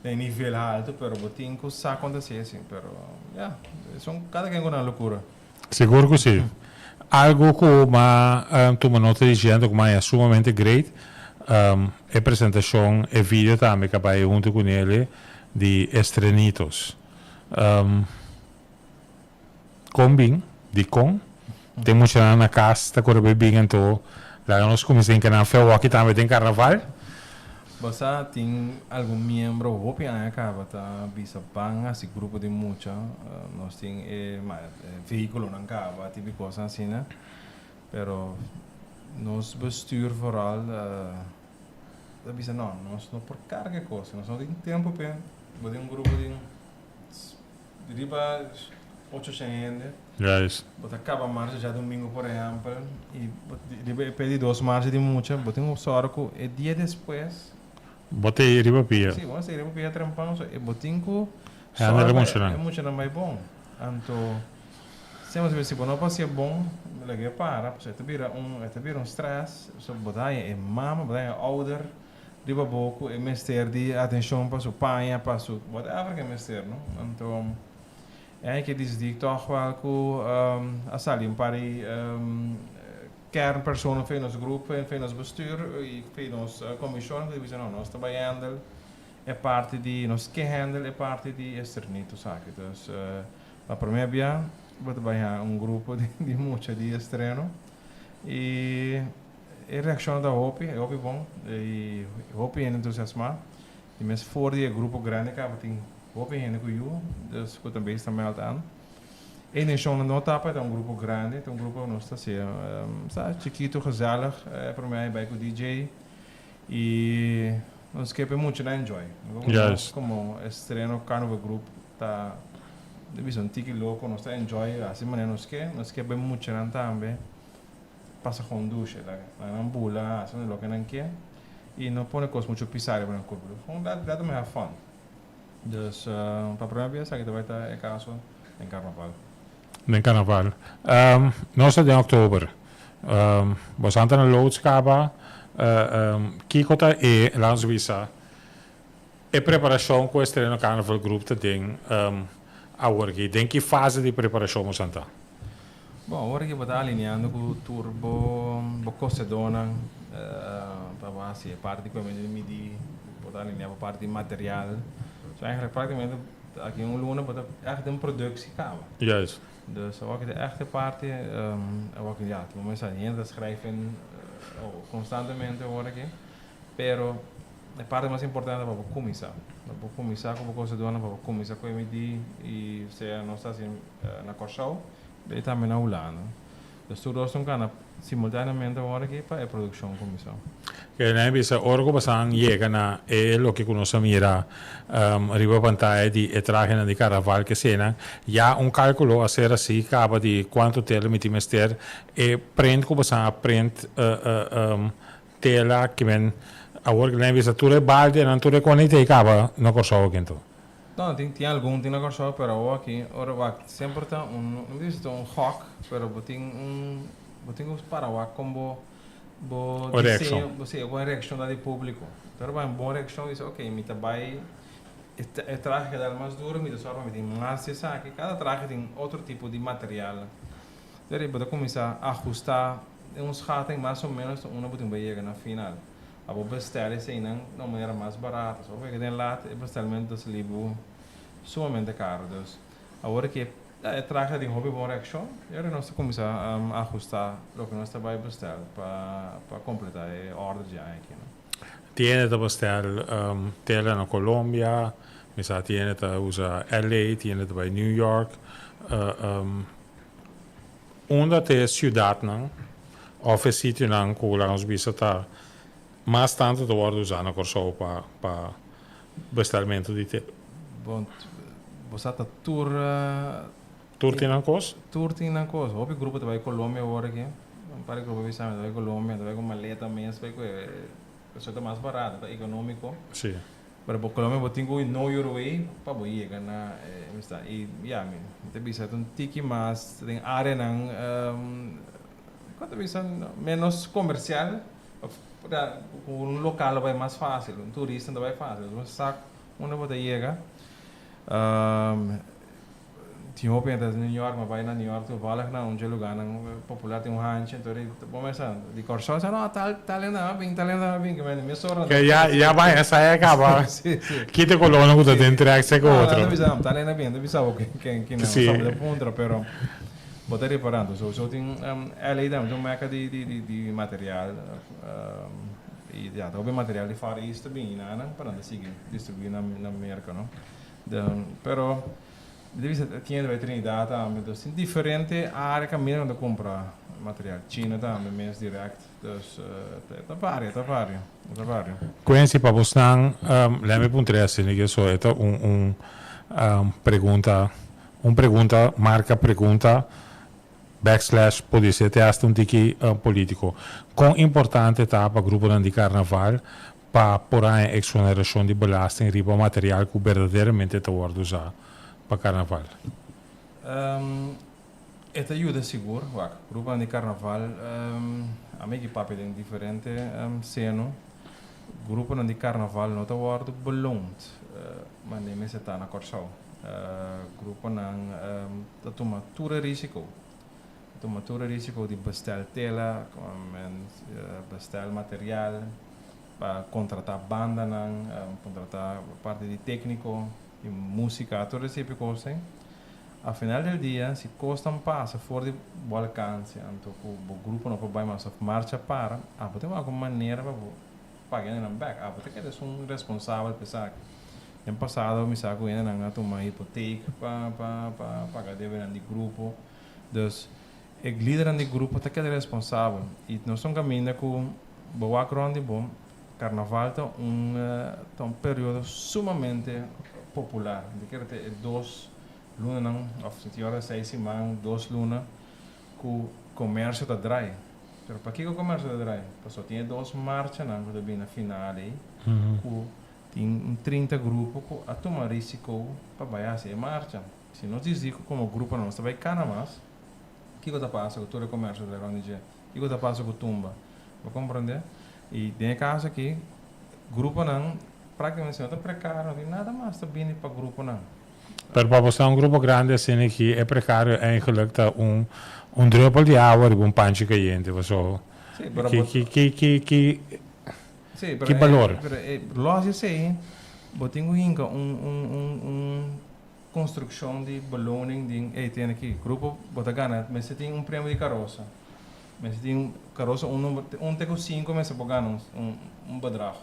den nivel haltu pero bo tin ku sa kon ta hasié si pero ya son kada ken ku nan lokura. Sigur ku si. Algu ku m'a tuma nota di dje ku m'a haña sumamente great, e presentashon, e video tambe ku a bai huntu ku nele di Estrenitos. Kon bin? Dikon? Tin muchanan na kas ta kore bai bin anto laga nos kuminsá hinka nan fe awaki tambe den karnaval. Bo sa tin algun miembro hopi aña kaba ta bisa ban hasi grupo di mucha, nos tin e vehikulonan kaba, tipo kosnan asina, pero nos bestuur vooral ta bisa no, nos no por karga e kos, nos no tin tempo p'e, bo tin un grupo di Riba ocho shen hende. Juist. Bo ta kaba marcha djadumingu por ehèmpel i bo riba e pedi dos marcha di mucha bo tin ku sòru ku e dia despues. Bo ta ei riba pia. Si, bo ta ei riba pia trempan so e bo tin ku Handle sòru e pa muchanan. e muchanan bai bon. Anto semper si bo no pasia bon laga e para pasobra e ta bira un e ta bira un stress so bo ta haña e mama bo ta haña e ouder. Riba bo ku e mester di atenshon pa su paña, pa su whatever ku e mester, no? Anto e aña ke disidí tòg wèl ku a sali un par di kernpersonen for di nos grup, for di nos bestuur i for di nos komishon ku ta bisa no, nos ta bai handle e parti di, nos ke handle e parti di estrenito esaki. Dus pa promé bia bo ta bai haña un grupo di mucha di estreno i. E reakshon ta hopi, e hopi bon i hopi hende entusiasmá. I mes for di e grupo grandi kaba tin hopi hende ku yu, dus ku ta bezig ta mèld an. E intenshon no ta pa e ta un grupo grandi, ta un grupo ku nos ta hasi sa chikitu, gezellig. E promé aña bai ku DJ i nos ke pa e muchanan enjoy. Nos komo estreno Carnival Group ta bisa un tiki loko, nos ta enjoy hasi manera nos ke, nos ke pa e muchanan tambe. Pasa con dushe, laga nan bula, haci loke nan ke y no pone cos mucho pisa riba nan curpa. Gewoon let them have fun. Dus pa prome bia esaki ta bay ta e caso den carnaval. Den carnaval. Nos ta den october. Boso ta na loods caba. Kico ta e, laga nos bisa, e preparacion cu Estreno Carnival Group ta den awor aki? Den ki fase di preparacion boso ta? Bon, awor aki bo ta alineando ku tur bo bo kosedónan pa bo hasi e parti di koemente di midi, bo ta alinea bo parti di material. So eigenlijk praktikamente aki un luna bo ta ègt den produksi kaba. Juist. Dus awor aki ta ègt e parti, awor aki ya, bo mester sa hende ta schrijven konstantemente awor aki, pero e parti mas importante ta pa bo kuminsá. Pa bo kuminsá ku bo kosedónan, pa bo kuminsá ku e midi i sea nos ta hasi. Na Kòrsou i tambe na Hulanda. Dus tur dos ta un kana simultaneamente awor aki pa e produkshon kuminsá. Ke nan a bisa ora ku pasan yega na e loke ku nos a mira riba pantaya di e trahenan di karnaval ke eseinan, ya un kalkulo a ser hasi kaba di kuantu tela mi tin mester, e prent ku pasan a prent tela ke men awor nan a bisa tur e baldenan tur e kone ta kaba na Kòrsou aki anto. No, tin tin algun tin na Kòrsou, pero awor aki ora wak semper ta un, no mi bisa ta un gòk, pero bo tin un, bo tin ku para wak kon bo bo Un reakshon. diseño, bo si, kon e reakshon ta di públiko. Pero bai un bon reakshon bisa ok mi ta bai e e trahe keda mas duro mi ta sòru pa mi tin mas di esaki. Kada trahe tin otro tipo di material. Deri bo ta kuminsá ahustá den un schatting mas o ménos ta unda bo tin bai yega na final. Abo bestel eseinan na un manera mas barato. So ora ku den lat e bestelmentu ta sali bo sumamente karo. Dus awor ku e trahe tin hopi bon reakshon i ora nos ta kuminsá ahustá loke nos ta bai bestel pa pa kompletá e order dje aña aki. Tin hende ta bestel tela na Colombia, mi sa tin hende ta usa LA, tin hende ta bai New York. Unda ta e siudatnan òf e sitionan ku laga nos bisa ta mas tantu ta wòrdu usá na Kòrsou pa pa bestelmentu di tela? Bon, bo sa ta tur. Tur tin nan kos? Tur tin nan kos. Hopi grupo ta bai Colombia awor aki. Un par di grupo a bisa mi ta bai Colombia, ta bai ku maleta mes, bai ku e pasobra ta mas barato, ta ekonómiko. Sí. Pero bo Colombia bo tin cu know your way pa bo yega na e amistad. Y ya, mi ta bisa ta un tiki mas den areanan, con ta bisa, menos comercial of cu un local lo bay mas facil, un turista ta bay facil. Bo sa unda bo ta yega. Tin hopi hende ta New York, mi a bai na New York toevallig na un dje lugarnan popular tin un hanchi, enton di bo mester di Kòrsou sa no tal tal hende a bin, tal hende a bin, ke men mesora Ke ya ya bai esei a kaba. Si si. Kita koló ku ta den trèk sek No, otro. no ta bisa tal hende a bin, ta bisa bo ken ken nan, Si. sa bo ta puntra pero. Bo ta riparando, sowieso tin LA tambe ta un mecca di di di material y ya ta hopi material di Far East ta bini nan pa nan ta sigui distribui na na Merca no. Pero mi ta bisa tin hende bai Trinidad tambe, dus tin diferente area caminda nan ta cumpra material, China tambe mes direct, dus ta varia, ta varia, ta varia. Quincy, pa bosnan, lemme puntra esaki, so e ta un un pregunta. Un pregunta marca pregunta backslash podise te hasta un tiki politico. Con importante ta pa gruponan di carnaval pa por haña exoneracion di belasting riba material cu berdaderamente ta wordo usa pa carnaval? E ta yuda sigur. Wak, gruponan di carnaval, ami ki papia den diferente seno, gruponan di carnaval no ta wordo beloond manera mester ta na Kòrsou. Gruponan ta tuma tur e risiko, ta tuma tur e risiko di bestel tela, bestel material, pa kontratá bandanan, kontratá parti di tékniko, di músika, tur e tipo di kos ei. A final del dia, si kosnan pasa for di bo alkanse, anto ku bo grupo no por bai mas òf marcha para, abo tin wak un manera pa bo paga hendenan bèk. Abo ta keda esun responsabel pa esaki. Den pasado mi sa ku hendenan a tuma hipotek pa pa pa paga debenan di grupo. Dus e lidernan di grupo ta keda responsabel. I nos ta un kaminda ku bo wak rònt di bo, karnaval ta un ta un periodo sumamente popular. Mi ta kere ta e dos lunanan òf si tin ora seis siman, dos luna ku komersio ta drai. Pero pakiko komersio ta drai? Pasobra tin e dos marchanan ku ta bini na final ei ku Tin un 30 grupo ku a tuma risiko pa bai hasi e marcha. Si nos disdi ku komo grupo nos ta bai kana mas, kiko ta pasa ku tur e komersio ta rònt di dje? Kiko ta pasa ku tumba? Bo komprondé? I den e kaso aki, gruponan praktikamente si no ta prekario no tin nada mas ta bini pa gruponan. Pero pa bo sta un grupo grandi asina aki, e prekario eigenlijk ta un un druppel di awa riba un panchi kayente, paso Sí, pero ki bo ki ki ki ki Sí, pero Ki balor? Pero e los di esei, bo tin ku hinka un un un un konstrukshon di beloning den ey tene aki. Grupo bo ta gana mester tin un premio di karosa. Mester tin karosa un number un te ku sinku mester por gana un un un bedrag.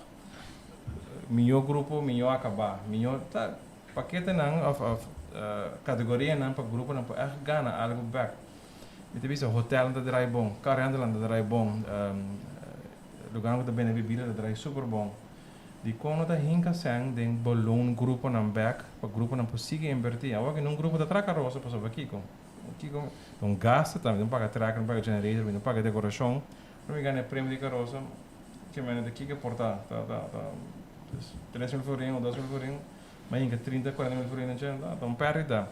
Mihó grupo mihó akabá. Mihó ta paketenan òf òf kategorianan pa gruponan por ègt gana algu bèk. Mi ta bisa hotelnan ta draai bon, car rentalnan ta draai bon, lugarnan ku ta bende bibida ta draai super bon. Dikon no ta hinka sèn den beloon gruponan bèk pa gruponan por sigui invertí? Awor ki nun grupo ta traha karosa pasobra kiko? Kiko? Ta un gastu tambe, tin paga trèker, tin paga generator, tin paga dekorashon. Ora mi gana e premio di karosa, ke mene ta kiko por ta? Ta ta ta 3 mil florin o 2 mil florin, mi a hinka 30, 40 mil florin den dje, ta un pèrdida.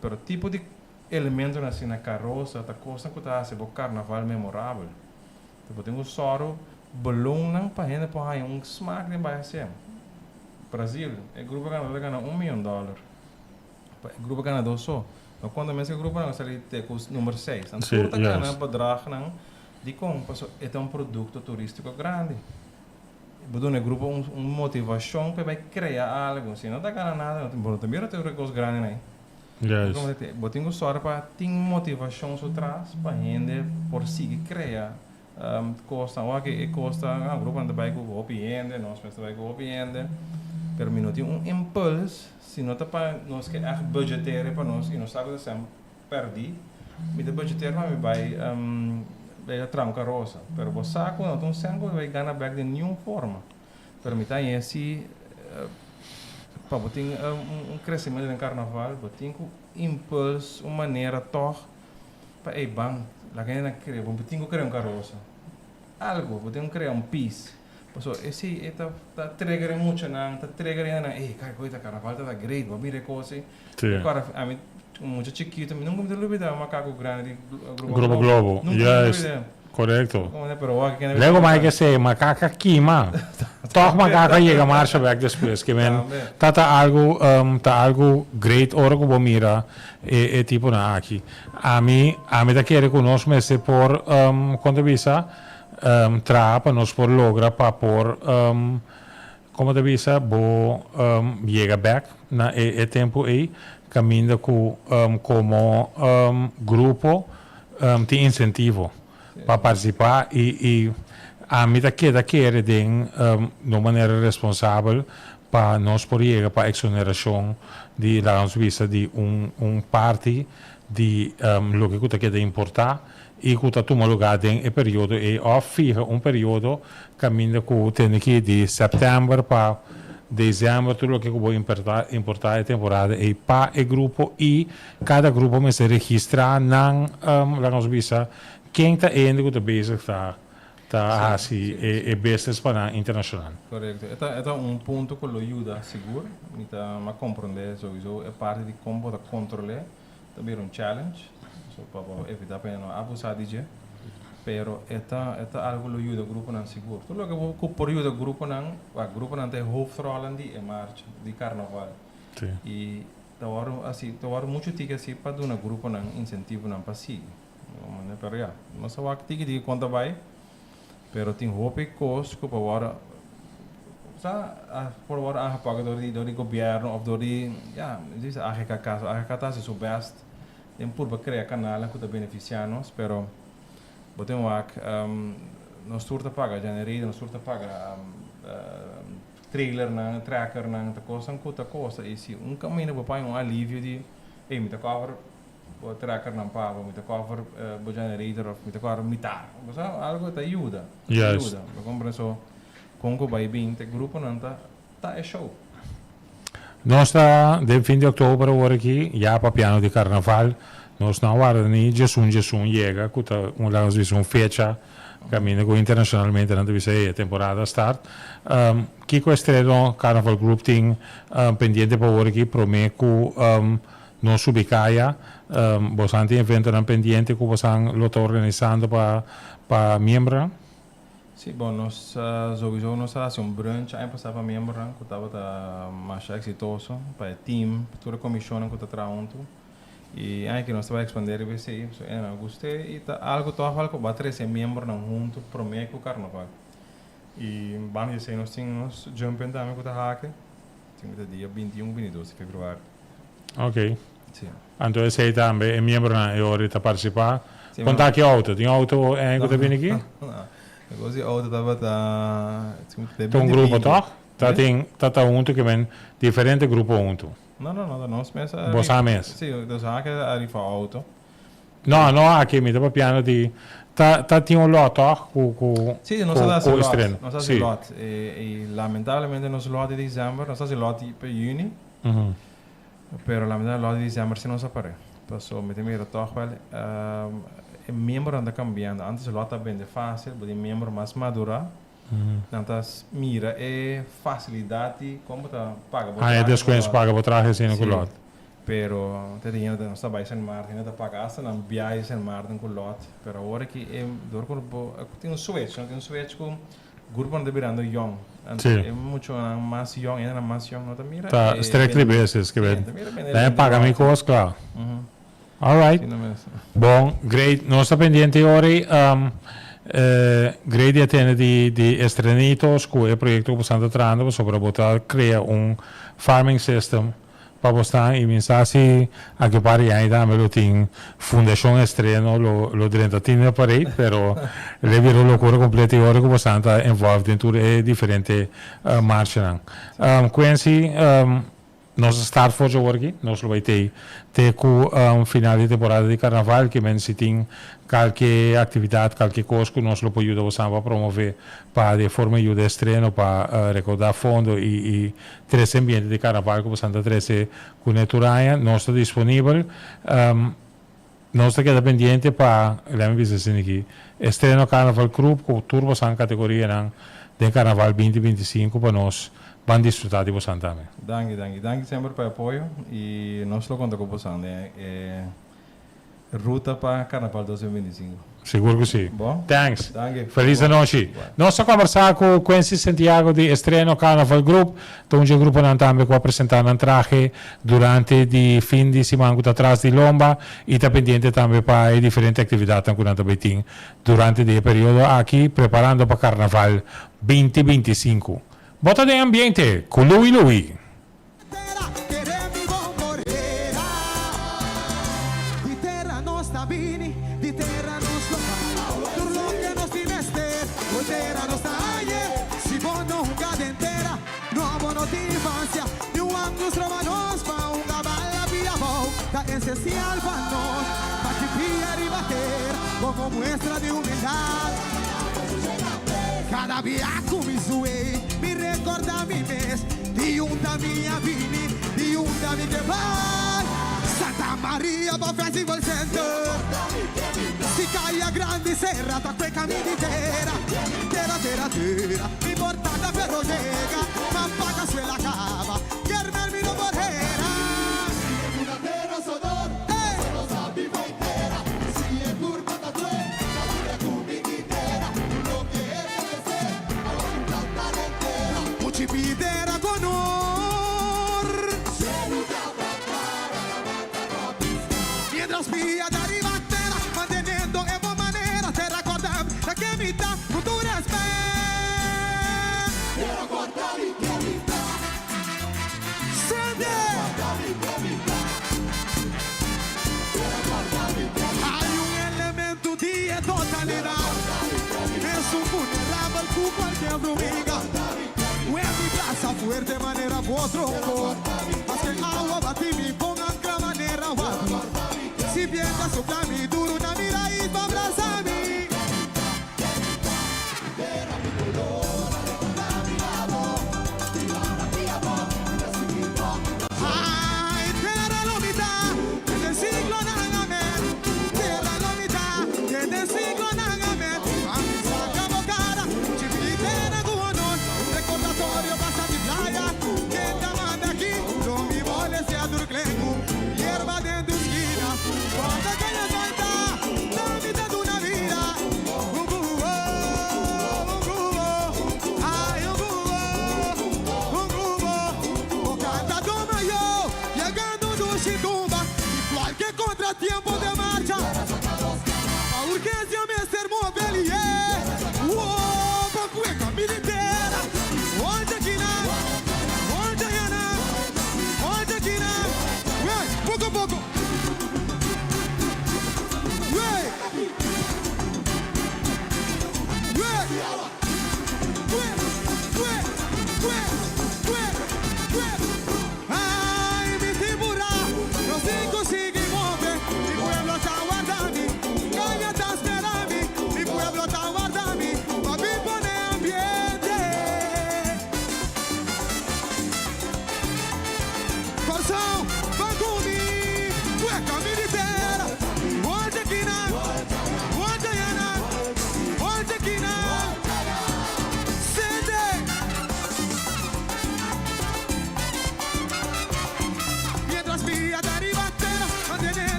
Pero tipo di Elementonan asina karosa ta kosnan ku ta hasi bo karnaval memorabel. Ta bo tin ku sòru balonnan pa hende por haña un smak den bai hasié. Brazil, e grupo ganadó ta gana un miyon dòler. Pa e grupo ganadó so. No konta mes ku e gruponan ku sali te ku number seis. Nan tur ta gana bedragnan. Dikon? Pasobra e ta un produkto turístiko grandi. Bo duna e grupo un motivashon pa e bai krea algu. Si no ta gana nada, bo no ta mira tur e kos grandinan ei. Juist. Bo tin ku sòru pa tin motivashon su tras pa hende por sigui krea kosnan. Ora ku e kos ta, ah, gruponan ta bai ku hopi hende, nos mes ta bai ku hopi hende, pero mi no tin un impuls si no ta pa nos ke ègt budgeteer pa nos i nos sa ku ta sèn pèrdí, mi ta budgeteer pa mi bai bai a traha un karosa. Pero bo sa ku no ta un sèn ku bo ta bai gana bèk den niun forma. Pero mi ta haña si pa bo tin un crecimiento den carnaval bo tin cu impuls un manera toch pa ey ban laga hende nan crea bo tin cu crea un carosa algo bo tin cu crea un piece pasobra esey e ta ta trigger e muchanan ta trigger hende nan ey kay koe ta carnaval ta ta great bo a mira e cos ey ami mucha chikito mi nunca mi ta lubida un macaco grandi di Grupo Globo nunca mi ta lubida. Korekto. Lego mai ke se makaka kima. Tòg makaka yega marsha bèk despues. Ke men ta ta algu ta algu great ora ku bo mira e e tiponan aki. Ami ami ta kere ku nos mester por kon ta bisa traha pa nos por logra pa por komo ta bisa bo yega bèk na e e tempu ei. kaminda ku komo grupo tin insentivo pa partisipá i i ami ta keda kere den un manera responsabel pa nos por yega pa eksonerashon di laga nos bisa di un un parti di loke ku ta keda importá i ku ta tuma lugá den e periodo ei òf fiha un periodo kaminda ku tene ki di sèptèmber pa desèmber tur loke ku bo importá importá e temporada ei pa e grupo i kada grupo mester registrá nan laga nos bisa ken ta hende ku ta bezig ta ta hasi e business pa nan internashonal. Korekto. E ta e ta un punto ku lo yuda sigur. Mi ta mi a komprondé souiso e parti di kon bo ta kontrol'é ta bira un challenge. So pa bo evitá pa e no abusá di dje. Pero e ta e ta algu lo yuda gruponan sigur. Tur loke bo ku por yuda gruponan, wak gruponan ta e hoofdrollen di e marcha di karnaval. I ta wòrdu hasi ta wòrdu muchu tiki hasi pa duna gruponan insentivonan pa sigui. Pero ya, nos a wak tiki tiki kon ta bai, pero tin hopi kos ku por wòrdu sa por wòrdu aangepak dor di dor di gobièrnu òf dor di ya mi ta bisa AGKK. So AGKK ta hasi su bèst den purba krea kanalnan ku ta benefisiá nos, pero bo tin wak nos tur ta paga generator, nos tur ta paga trailernan, trackernan, ta kosnan ku ta kosta i si un kaminda bo paña un alivio di ey mi ta cover Bo trackernan pa bo, mi ta cover bo generator of mi ta cover mitar. Bo sa, algo ta yuda. Ta yuda. Bo comprende? So, con cu bay bin te gruponan ta ta e show. Nos ta den fin di october awor aki, ya papiando di carnaval. Nos no a warda ni djesun djesun yega, cu ta un laga nos bisa un fecha caminda cu internacionalmente nan ta bisa ey e temporada a start. Kico Estreno Carnaval Group tin pendiente pa awor aki prome cu No subi kaya. Bosan tin eventonan pendiente ku bosan lo ta organisando pa pa miembronan? Sí, bon, nos souiso nos a hasi un brunch aña pasá pa miembronan ku tabata masha eksitoso, pa e team, pa tur e komishonnan ku ta traha huntu. I aña aki nos ta bai ekspandé riba esei, pasobra e nan gust'é i ta algu tòg wèl ku bo a trese e miembronan huntu promé ku karnaval. I banda di esei nos tin nos jump-in tambe ku ta hake. Tin ku ta dia 21 ku 22 di februari. Ok. Si. Anto esei tambe e miembronan e ora ta partisipá. Si, Kon ta ki outo? Tin outo en ku ta bini aki? No. E kos di outo tabata Ta un grupo tòg? Ta tin ta ta huntu ke men diferente grupo huntu. No, no, no, ta nos mes a Bo sa mes? Si, nos a ke a rifa outo. No, no aki, mi ta papiando di ta ta tin un lot tòg ku ku Si, nos a hasi ku lot. estreno. Nos a hasi Si. lot. I lamentablemente nos lot di december, nos a hasi lot pa juni. Pero lamentablemente lot di december si nos a pare. Paso mi ta mira tòg wèl e miembronan ta kambiando. Antes lot ta bende fásil, bo tin miembro mas madurá. Nan ta mira e fasilidat di kon bo ta paga bo Ah, e trahe ku deskuens lot. paga bo trahe asina ku Si. lot. Pero te di hende nos ta bai Sint Maarten, hende ta paga asta nan biahe Sint Maarten ku lot. Pero awor aki e dor ku bo tin un switch, no? Tin un switch ku gruponan ta birando yong. Anto Si. e muchonan mas yong, hendenan mas yong no ta mira Ta e strictly bende business ke si, ben. ta mira bende Nan e bende paga mi lot. kos, kla. All right. Asina mes. Bon, great. Nos ta pendiente ori. Great di a tende di di Estrenitos ku e proyekto ku bosan ta trahando pasobra bo ta krea un farming system pa bosnan i mi sa si aki un par di aña tambe lo tin Fundashon Estreno lo lo drenta tin den parade pero lo bira un lokura kompleto i ora ku bosan ta involved den tur e diferente marchanan. Quincy, Nos a start for dje aki, nos lo bai tei te ku final di temporada di karnaval, ke men si tin kalke aktividat, kalke kos ku nos lo por yuda bosan pa promove pa di e forma yuda estreno pa rekoudá fondo i i trese ambiente di karnaval ku bosan ta trese kuné tur aña, nos ta disponibel. Nos ta keda pendiente pa, lèmi bisa asina aki, estreno Carnaval Group ku tur bosan kategorianan den Carnaval 2025 pa nos ban disfrutá di bosan tambe. Danki, danki. Danki semper pa e apoyo i nos lo konta ku bosan den e ruta pa Carnaval 2025. Sigur ku si. Bon. Thanks. Danki. Feliz anochi. Nos ta kombersá ku Quincy Santiago di Estreno Carnaval Group. Ta un dje gruponan tambe ku a presentá nan trahe durante di fin di siman ku ta tras di lomba i ta pendiente tambe pa e diferente aktividatnan ku nan ta bai tin durante di e periodo aki preparando pa Karnaval 2025. Bo ta den ambiente ku Louie Louie. Di tera nos lo bai Tur loke nos tin mester Bo tera nos ta hañ'e Si bo no hunga den tera No bo no tin infancia Ni un anglo stroba nos Pa hunga bala pia abou Ta esencial pa nos Pa ki pia riba tera Como muestra di humildad Cada bia cu mi suey Mi recorda mi mes Di unda mi a bini Di unda mi ke bai Santa Maria pa Festival Center Si caya grandi sera ta cue cami di tera Tera tera tera Mi portada pero yega Ma paga suela caba Kermel mi no por hera Muchi pidera cu honor. Mientras pia ta riba tera, manteniendo e bon manera, tera corda ta ke mi ta cu tur respet. Sende! Hay un elemento di e totalidad. Es un vulnerabel cu cualkier brumiga. Wen mi brasa fuerte manera potro. Maske awa bati mi pon ancla manera wabi. Si biento a sopla mi duro na mi raiz pa brasa mi. Ay, tera lo mi ta, den siglonan amen. Tera lo mi ta, den siglonan amen. Pa mi saca bo cara, chipitera cu honor. Un recordatorio pasa di playa. Ken ta manda aki? Lo mi molestia tur klenku. Yerba den tu skina. Cuanta caña falta, ta mi ta duna vida. Un cubo, un cubo, ay un cubo, un cubo. Bo cantador mayor, yegando dushi tumba. Y cualke contratiempo den marcha. Pa urgencia mester.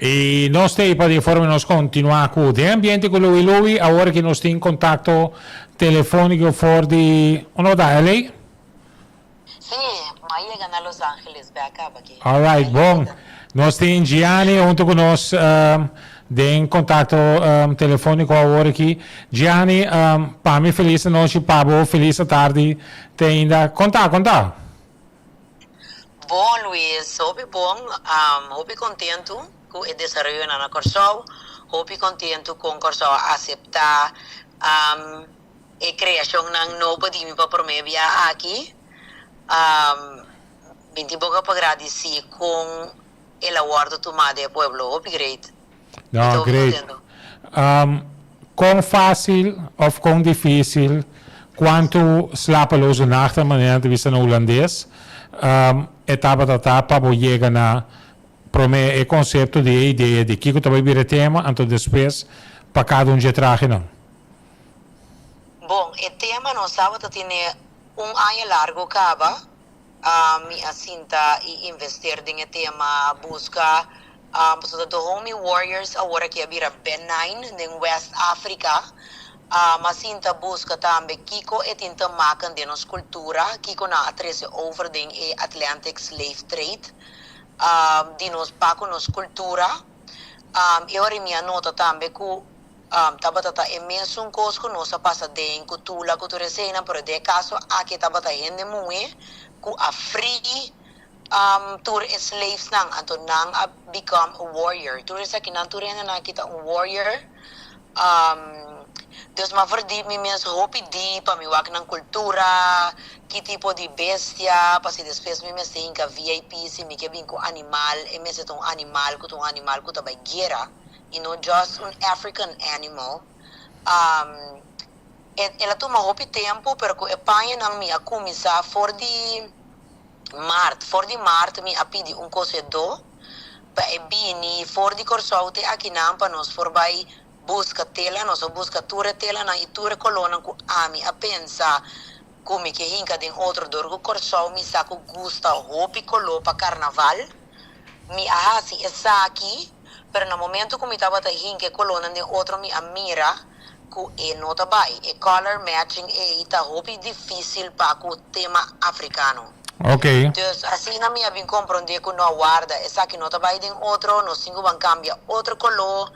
I nos ta ei pa di forma nos kontinuá ku den ambiente ku Louie Louie, awor ki nos tin kontakto telefóniko for di, unda bo ta, LA? Sí, m'a yega na Los Angeles bek kaba aki. Alright, bon. Nos tin Gianni hunto ku nos den kontakto telefóniko awor aki. Gianni, pa mi felis anochi, pa bo felis atardi te ainda. Konta, konta. Bon Luis, hopi bon, hopi kontentu ku e desaroyonan na Kòrsou, hopi kontentu kon Kòrsou a aseptá e kreashonnan nobo di mi pa promé bia aki. Mi tin boka pa gradisí kon el a wòrdu tumá den e pueblo, hopi great. Mi ta hopi kontentu. Kon fásil òf kon difísil, kuantu slapeloze nachten, manera nan ta bisa na hulandes, e tabata ta pa bo yega na promé e konsepto di e idea di kiko ta bai bira e tema, anto despues pa kada un dje trahenan? Bon, e tema nos tabata tene un aña largo kaba. Mi a sinta i invester den e tema, buska, pasobra Dahomey Warriors awor aki a bira Benin den West Africa. Mi a sinta buska tambe kiko e tin te maken den nos kultura, kiko nan a trese over den e Atlantic Slave Trade di nos pa ku nos kultura. E ora mi a nota tambe ku Tabata ta e mesun kos ku nos a pasa den ku Tula ku tur eseinan, pero den e kaso aki tabata hende muhé ku a free tur e slavesnan, anto nan a become a warrior. Tur esakinan, tur hendenan aki ta un warrior. Dus m'a verdiep mi mes hopi diep pa mi wak nan kultura, ki tipo di bestia, pasobra despues mi mester hinka VIP si mi ke bin ku animal, e mester ta un animal ku ta un animal ku ta bai guera. y no just un African animal. E el a tuma hopi tempo pero cu e pañanan mi a cuminsa for di maart. For di maart mi a pidi un cosedó pa e bini for di Corsou te akinan pa nos por bay busca tela. Nos a busca tur e telanan y tur e colornan cu ami a pensa cu mi ke hinca den otro dor cu Corsou mi sa cu gusta hopi color pa carnaval. Mi a haci esaki, pero na momento cu mi tabata hinca e colornan den otro mi a mira cu e no ta bay. E color matching ey ta hopi dificil pa cu tema africano. Dus asina mi a bin compronde cu no warda esaki no ta bay den otro, nos tin cu ban cambia otro color.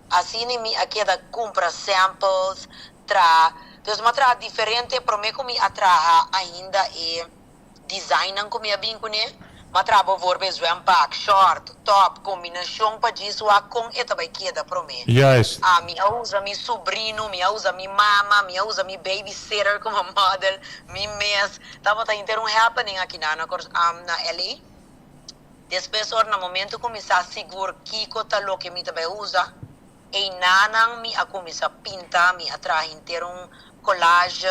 Asina mi a keda cumpra samples, traha. Dus mi a traha diferente prome cu mi a traha ainda e designnan cu mi a bin cune. Mi a traha bijvoorbeeld zwempak, short, top, combinacion pa djis wak con e ta bay keda prome. Mi a usa mi sobrino, mi a usa mi mama, mi a usa mi babysitter como model, mi mes. Tabata henter un happening aki na na LA. Despues ora na momento cu mi sa sigur kico ta loke mi ta bay usa, eynanan mi a cuminsa pinta, mi a traha henter un collage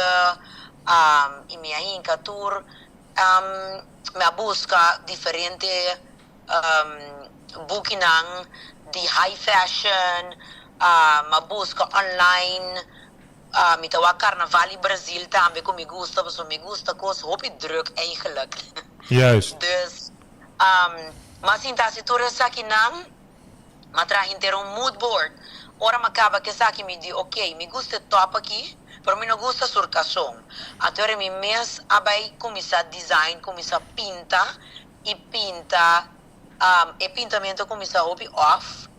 y mi a hinca tur, mi a busca diferente bukinan di high fashion, mi a busca online, mi ta wak carnaval di Brazil tambe cu mi gusta pasobra mi gusta cos hopi druk eigenlijk. Dus m'a sinta hasi tur esakinan, m'a traha henter un mood board. Ora m'a kaba ku esaki mi di ok, mi gusta e top aki, pero mi no gusta sur kason. Anto ora mi mes a bai kuminsá design, kuminsá pinta i pinta, e pintamentu a kuminsá hopi off,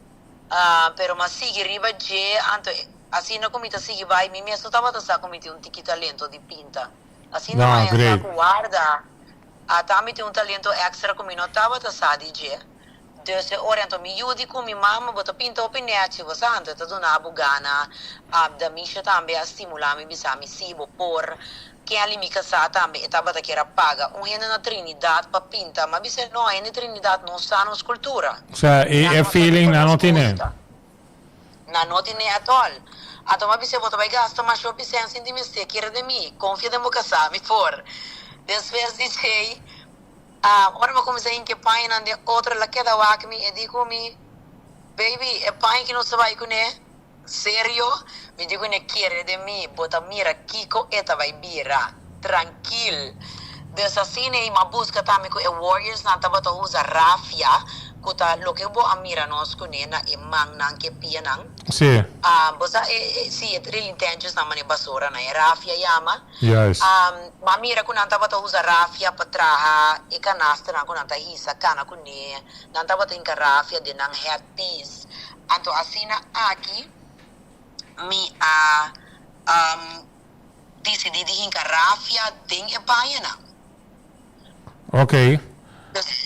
pero m'a sigui riba dje, anto asina ku mi ta sigui bai mi mes no tabata sa ku mi tin un tiki talento di pinta. Asina m'a haña sa ku warda. Ata mi tin un talento extra cu mi no tabata sa di dje. Dus e ora anto mi yu di cu mi mama bo ta pinta hopi nechi bo sa anto e ta duna bo gana. Damisha tambe a stimula mi bisa mi si bo por. Kelly mi casa tambe e tabata kier a paga un hende na Trinidad pa pinta. Mi a bisa no hende Trinidad no sa nos cultura. Sa e Nan no sa feeling kico nan no nos tine. gusta. Nan no tine at all. Anto mi a bis'é, bo ta bai gasta masha hopi sèn sin di mester kere den mi. Konfia den bo kasá, mi por. Despues di djei, ora mi a kuminsá hinka e pañanan den otro, el a keda wak mi, e di ku mi, Baby, e paña ki nos ta bai kuné, serio? Mi di kuné, kere den mi, bo ta mira kiko e ta bai bira. Trankil. Dus asina ei mi a buska tambe ku e Warriors nan tabata usa rafia. ku ta loke bo a mira nos kuné na e mannan ku e pianan. Sí. Bo sa e, e, sí, e rilintentjesnan manera basoranan, e rafia yama. Juist. Bo a mira ku nan tabata usa rafia pa traha e kanasternan ku nan ta hisa kana kuné. Nan tabata hinka rafia den nan headpiece. Anto asina aki mi a disidí di hinka rafia den e pañanan. Ok.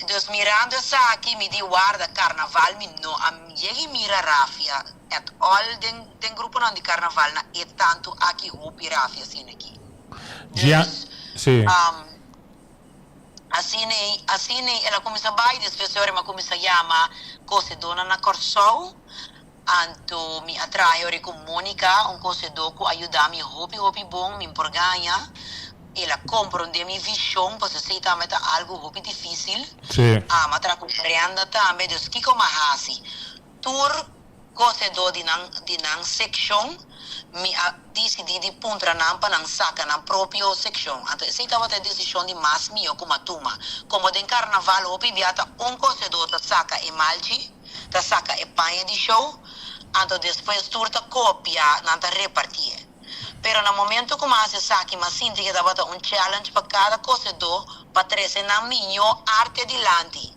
Dus mirando esaki mi di warda carnaval mi no a yegi mira rafia at all den den gruponan di carnaval na e tanto aki hopi rafia asina aki. Gia, Dus si. asina ei asina ei el a cuminsa bay despues ora mi a cuminsa yama cosedornan na Corsou Anto mi a traha ori ku Monica, un kosedó ku a yuda mi hopi hopi bon, mi por gaña. El a komprondé mi vishon, pasobra esei tambe ta algu hopi difísil. Sí. Mi a traha ku Brenda tambe, dus kiko mi a hasi? Tur kosedó di nan di nan sekshon, mi a disidí di puntra nan pa nan saka nan propio sekshon. Anto esei tabata e desishon di mas mihó ku mi a tuma. Komo den karnaval hopi bia ta un kosedó ta saka e malchi. ta saka e paña di show, anto despues tur ta kopia, nan ta repartié. Pero na momento ku mi a hasi esaki mi a sinti ke tabata un challenge pa kada kosedó pa trese nan mihó arte dilanti.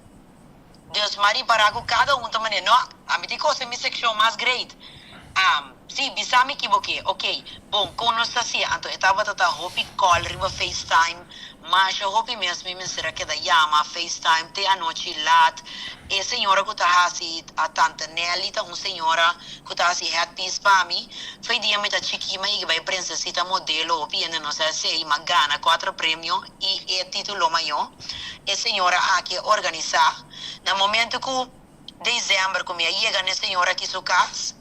Dus mi a ripará ku kada un ta manera, no, ami tin kose mi sekshon mas great. Am, sí, bisa mi ki bo ke. Ok, bon, kon nos ta hasié? Anto e tabata ta hopi call riba FaceTime, masha hopi mes mi mester a keda yama FaceTime te anochi laat. E señora ku ta hasi, a tante Nelly ta un señora ku ta hasi headpiece pa mi. Fei dia mi ta chikí mi a yega bai Princesita Modelo, hopi hende no sa esei, mi a gana cuatro premio i e titulo mayó. E señora aki a organisá. Na momento ku. December cu mi a yega n'e señora aki su cas,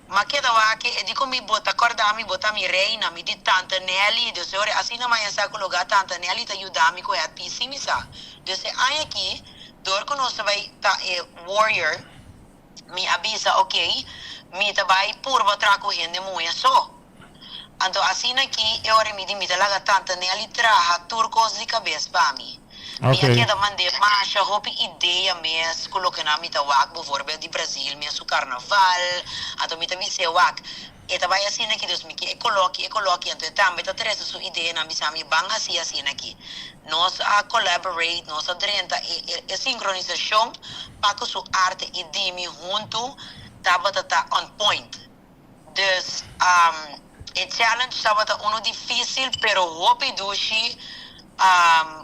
m'a keda wak e di cu mi bo ta corda mi, bo ta mi reina, mi di tanta Nelly, dus e ora asina maña sa cu loga tanta Nelly ta yuda mi cu e atpi si mi sa. Dus e aña aki, door cu nos ta bay ta e warrior, mi a bisa ok, mi ta bay purba tra cu hende muhe so. Anto asina ki e ora mi di mi ta laga tanta Nelly traha tur kos di kabes pa mi. Mi a keda mand'é masha hopi idea mes ku loke nan mi ta wak, bovorbel di Brazil mes su karnaval, anto mi ta bis'é wak e ta bai asina ki dus mi ke e kolo ki e kolo ki anto e tambe ta trese su ideanan bisa mi ban hasi asina ki. Nos a collaborate, nos a drenta e e e sinkronisashon pa ku su arte i di mi huntu tabata ta on point. Dus e challenge tabata uno dificil pero hopi dushi,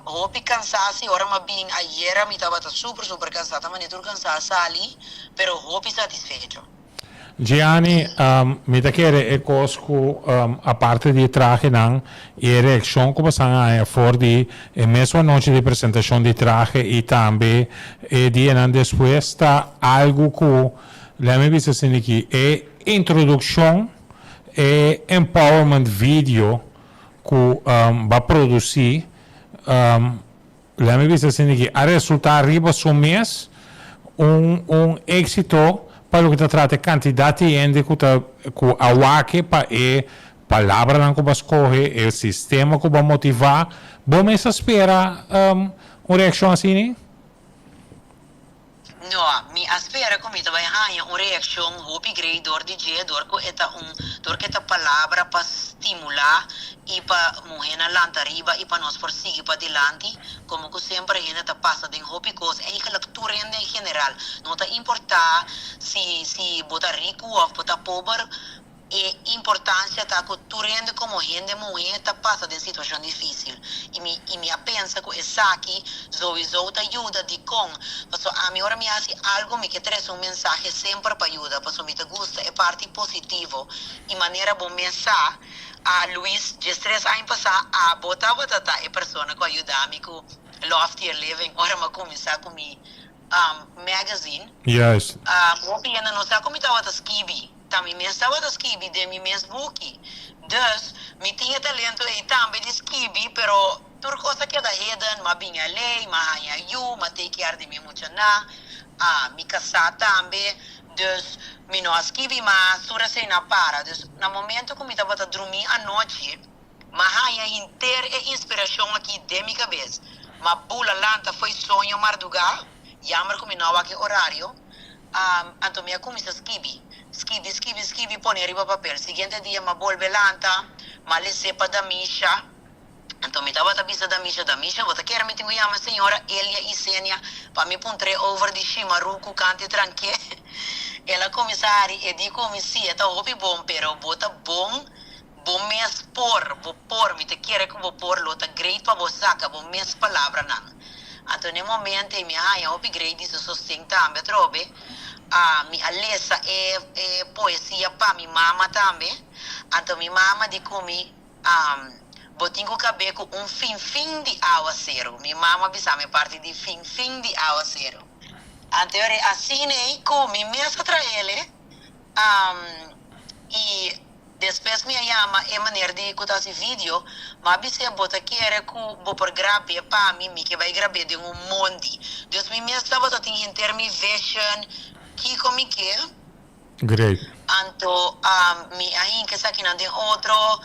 hopi cansa si ora mi a bin ayera mi tabata super super cansa ta mane tur cansa a sali pero hopi satisfecho. Gianni, mi ta kere e cos cu aparte di e trahenan y e reaccion cu bosan a haya for di e mesun anochi di presentacion di trahe y tambe e dianan despues ta algo cu Lè mi bisa asina aki, e introdukshon, e empowerment video ku bo a produsí, lè mi bisa asina aki, a resultá riba su mes un un éksito pa loke ta trata e kantidat di hende ku ta ku a wak pa e palabranan ku bo a skohe, e sistema ku bo a motivá. Bo mes a spera un reakshon asina? No, mi a spera ku mi ta bai haña un reakshon hopi grei dor di dje, dor ku e ta un, dor ku e ta palabra pa stimulá i pa muhénan lanta riba i pa nos por sigui padilanti, komo ku semper hende ta pasa den hopi kos, eigenlijk tur hende en general, no ta importá si si bo ta riku òf bo ta pober, E importancia ta cu tur hende como hende muhe ta pasa den situacion dificil y mi y mi a pensa cu esaki zoizo ta yuda dicon paso ami ora mi haci algo mi ke trece un mensahe semper pa yuda paso mi ta gusta e parti positivo y manera bo mes sa a Luis diestres aña pasa abo tabata ta e persona cu a yuda mi cu Loftier Living ora mi a cuminsa cu mi magazine. Juist. Hopi hende no sa cu mi tabata skibi. Ta mi mes tabata skibi den mi mes buki. Dus, mi tin e talento ei tambe di skibi, pero tur kos a keda hidden, m'a bini a lei, m'a haña yu, m'a take care di mi muchanan, ah, mi kasá tambe. Dus, mi no a skibi mas, tur esei na para. Dus, na momento ku mi tabata drumí anochi, m'a haña henter e inspirashon aki den mi kabes. M'a bula lanta fo'i soño mardugá. Jammer ku mi no a wak e orario. Anto mi a kuminsá skibi. Skibi, skibi, skibi, pone riba papel. Siguiente dia m'a bolbe lanta, m'a les'é pa Damisha. Anto mi tabata bisa Damisha, Damisha, bo ta kere mi tin ku yama señora Elia Isenia pa mi puntr'é over di Shimaruku kanti tranké? El a kuminsá hari, e di ku mi, Sí, e ta hopi bon, pero bo ta bon, bo mes por, bo por, mi ta kere ku bo por, lo ta great pa bo saka bo mes palabranan. Anto n'e momento ei mi a haña hopi great di su sosten tambe atrobe. Mi a lesa e e poesia pa mi mama tambe. Anto mi mama di ku mi, Bo tin ku kab'é ku un finfin di awaseru. Mi mama a bisa mi parti di finfin di awaseru. Anto e ora asina ei ku mi mes a traele. I despues mi a yama e meneer di ku ta hasi video, mi a bis'é bo ta kere ku bo por grab'é pa mi, mi ke bai grab'é den un mondi. Dus mi mes tabata tin henter mi vision kiko mi ke. Great. Anto mi a hinka esakinan den otro,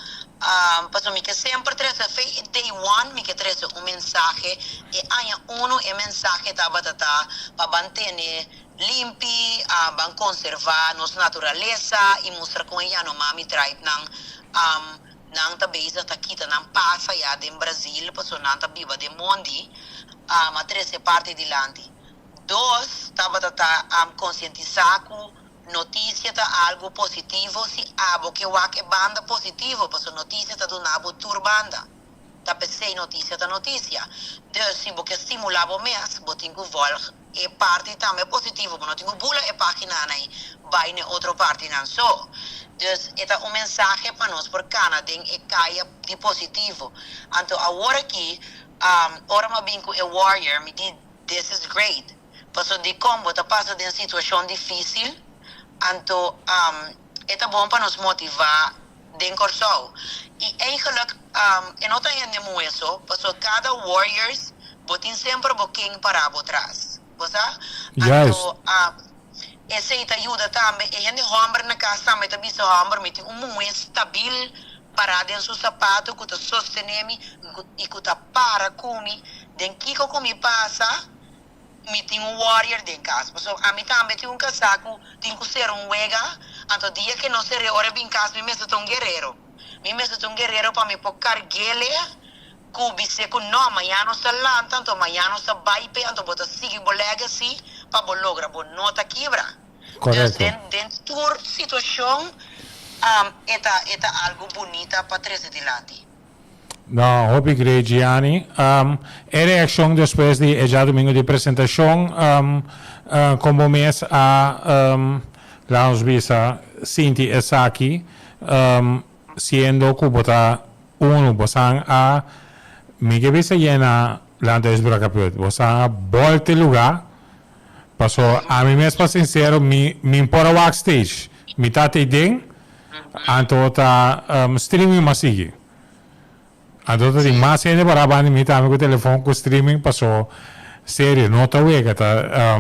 pasobra mi ke semper trese fe day one mi ke trese un mensahe, e aña uno e mensahe tabata ta pa ban tene limpi, ban konservá nos naturalesa i mustra kon e Yanomami tribenan nan ta bezig ta kita nan pas ayá den Brazil pasobra nan ta biba den mondi, a trese parti dilanti. Dos tabata ta konsientisá ku notisia ta algu positivo si abo ke wak e banda positivo pasobra notisia ta duna bo tur banda. Ta p'esei notisia ta notisia. Dus si bo ke stimulá bo mes bo tin ku vòlg e parti tambe positivo, bo no tin ku bula e páginanan ei bai n'e otro partinan so. Dus e ta un mensahe pa nos por kana den e kaya di positivo. Anto awor aki ora mi a bin ku e warrior mi di This is great. Paso dikon bo ta pasa den situashon difisil, anto e ta bon pa nos motivá den Kòrsou. I eigenlijk e no ta hende muhé so, paso kada warriors bo tin semper bo king pará bo tras. Bo sa? Juist. Anto esei ta yuda tambe e hende hòmber na kas tambe ta bisa hòmber mi tin un muhé stabil pará den su sapato ku ta sostené mi i ku ta para ku mi den kiko ku mi pasa, mi tin un warrior den kas. Pasobra ami tambe tin un kasá ku tin ku ser un wega, anto dia ke no ser'é ora e bin kas mi mester ta un guerero. Mi mester ta un guerero pa mi por karg'é ku bis'é ku no, mañana nos ta lanta, anto mañana nos ta bai p'e, anto bo ta sigui bo legacy pa bo logra, bo no ta kibra. Dus Correcto. den den tur situacion e ta e ta algo bunita pa trece dilanti. No, hopi great Gianni. E reaccion despues di e djadomingo di presentacion, con bo mes a laat nos bisa sinti esaki siendo cu bo ta uno bosan a mi ke bisa yena Landhuis Brakkeput bosan a bolta e lugar Paso ami mes pa sincero mi mi por a wak stage mi ta tey den anto ta streaming mas sigui anto ta tin mas hende para banda mi tambe cu telefon cu streaming paso serio no ta wega ta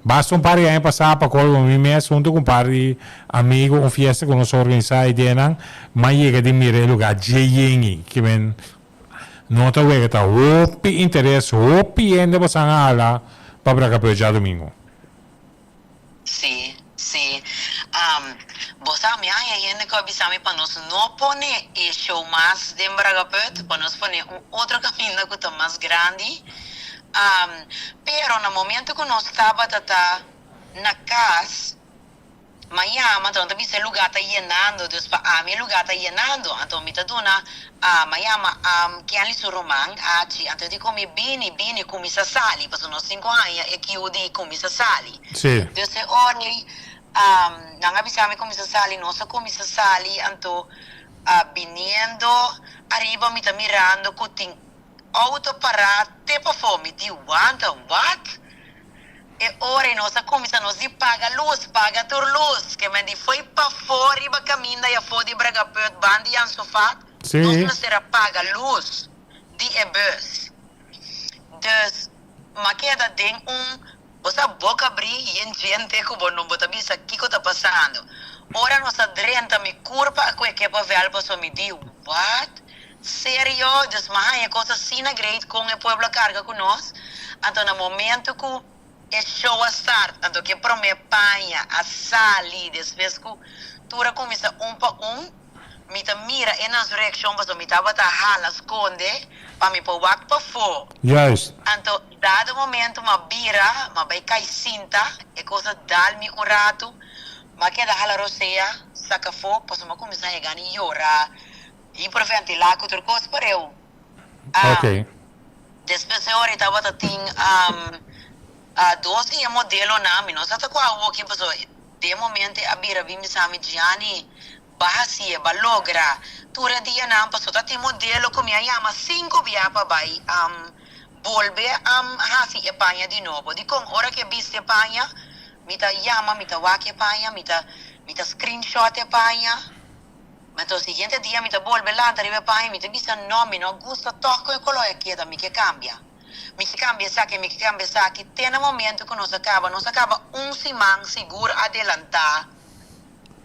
basta un par di aña pasa pa colmo mi mes hunto cu un par di amigo un fiesta cu nos a organisa e dianan mi a yega di mira e lugar dje yengui kimen No ta wega ta hopi interes hopi hende bosan a hala pa Bracapeu djadomingo. Sí, sí. Bo sa mi haña hende ku a bisa mi pa nos no pone e show mas den Bragapeut, pa nos pone un otro kaminda ku ta mas grandi. Pero na momento ku nos tabata ta na kas, M'a yama, anto nan ta bisa e lugá ta yenando, dus pa ami e lugá ta yenando. Anto mi ta duna, m'a yama Kenley su ruman, Achi, anto e di ku mi, Bini, bini, kuminsá sali, pasobra nos tin ku haña e kiu di kuminsá sali. Sí. Dus e ora ei, nan a bisa mi kuminsá sali, nos a kuminsá sali, anto biniendo ariba mi ta mirando ku tin outo pará te pafó, mi di, Wanta, wat? E ora ei nos a kuminsá nos di paga lus, paga tur lus, ke men di foi pafó riba kaminda i afó di Bragapeut ban di Jan Sofat, Sí. nos mester a paga lus di e bus. Dus m'a keda den un, bo sa boka abrí yen djente ku bo no bo ta bisa kiko ta pasando. Ora nos a drenta mi kurpa a kue kepa vèl pasobra mi di, what? Serio, dus m'a haña kos asina great kon e pueblo a karga ku nos. Anto na momento ku. E show a start, anto ke prome paña a sali despues ku tur a kuminsa un pa un, mi ta mira e nan su reakshon pasobra mi tabata hala skonde pa mi por wak pafó. Juist. Anto dado momento m'a bira, m'a bai kai sinta, e kos a dal mi un ratu, m'a keda hala rosea, saka afó pasobra m'a kuminsa haña gana di yora, hiperventilá ku tur kos pareu. Oké. Despues e ora e tabata tin dos di e modelonan, mi no sa ta kua awoki pasobra den e momento e a bira bin bisa mi, Gianni, ba haci'e, ba logra. Tur e dianan pasobra ta tin modelo ku mi a yama sinku bia pa bai bolbe hasi e paña di nobo. Dikon? Ora ku e bisti e paña, mi ta yama, mi ta wak e paña, mi ta mi ta screenshot e paña. Anto siguiente dia mi ta bolbe lanta riba e paña mi ta bisa no mi no gusta tòg kon e koló a keda mi ke kambia mi ke kambia esaki mi ke kambia esaki te na momento ku nos a kaba nos a kaba un siman sigur adelantá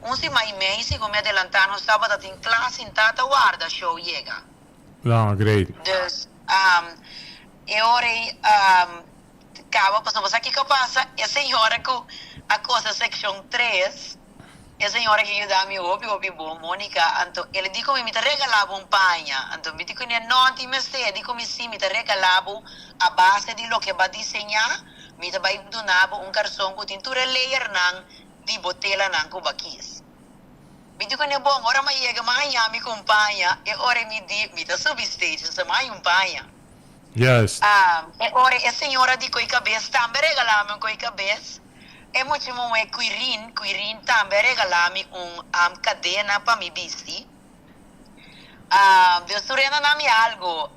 un siman i mei sigur mi adelantá nos tabata tin kla sintá ta warda show yega. No, great. Dus e ora ei kaba pasobra sa kiko a pasa e señora ku a kosa sekshon tres E señora ke yuda mi hopi hopi bon, Monica, anto el di ku mi, mi ta regala bo un paña. Anto mi di kuné, no tin mester. E di ku mi, si, mi ta regala bo a base di loke bo a diseñá, mi ta bai duna bo un karson ku tin tur e layernan di bo telanan ku bo a kis. Mi di kuné, bon, ora mi a yega mi a haña mi ku un paña, e ora mi di, mi ta subi stage, entonces mi a haña un paña. Juist. E ora e señora di koe kabes tambe a regala mi un koe kabes. E mucha muhé Quirin, Quirin tambe a regalá mi un cadena pa mi bisti. Dios tur hende na mi algo.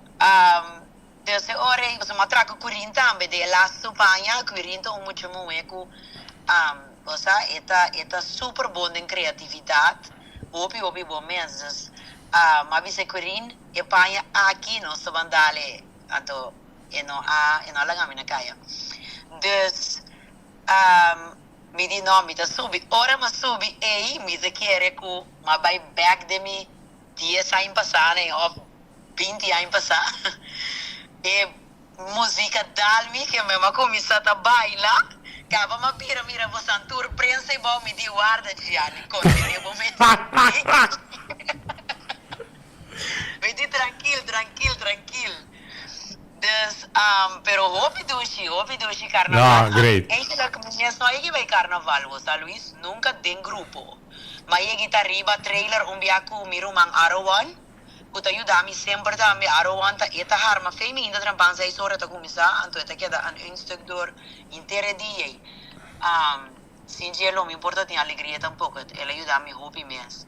Dios e ora ei, pasobra mi a traha ku Quirin tambe den e lastu paña. Quirin ta un mucha muhé ku, bo sa, e ta e ta super bon den creatividad. Hopi hopi bon mes. Dus mi a bisa Quirin, e paña aki nos ta ban dale. Anto e no a e no a laga mi na kaya. Dus mi di no mi ta subi. Ora mi a subi ei mi ta kere ku mi a bai bek den mi dies aña pasá ne òf binti aña pasá. E muzik a dal mi ke mi a kuminsá ta baila. Kaba mi a bira mira bosan tur prensa ei bou mi di warda Gianni kontinu'é bo mes. Mi di trankil, trankil, trankil. Dus, pero hopi dushi, hopi dushi karnaval. No, great. Eigenlijk mi mes no a yegi bai karnaval, bo sa Luis, nunka den grupo. Mi a yegi ta riba trailer un bia ku mi ruman Arowan, ku ta yuda mi semper tambe. Arowan ta e ta harma fe mi inda trampan seis ora ta kuminsá, anto e ta keda an un stuk door henter e dia ei. Sin dje lo mi por ta tin alegria tampoko, el a yuda mi hopi mes.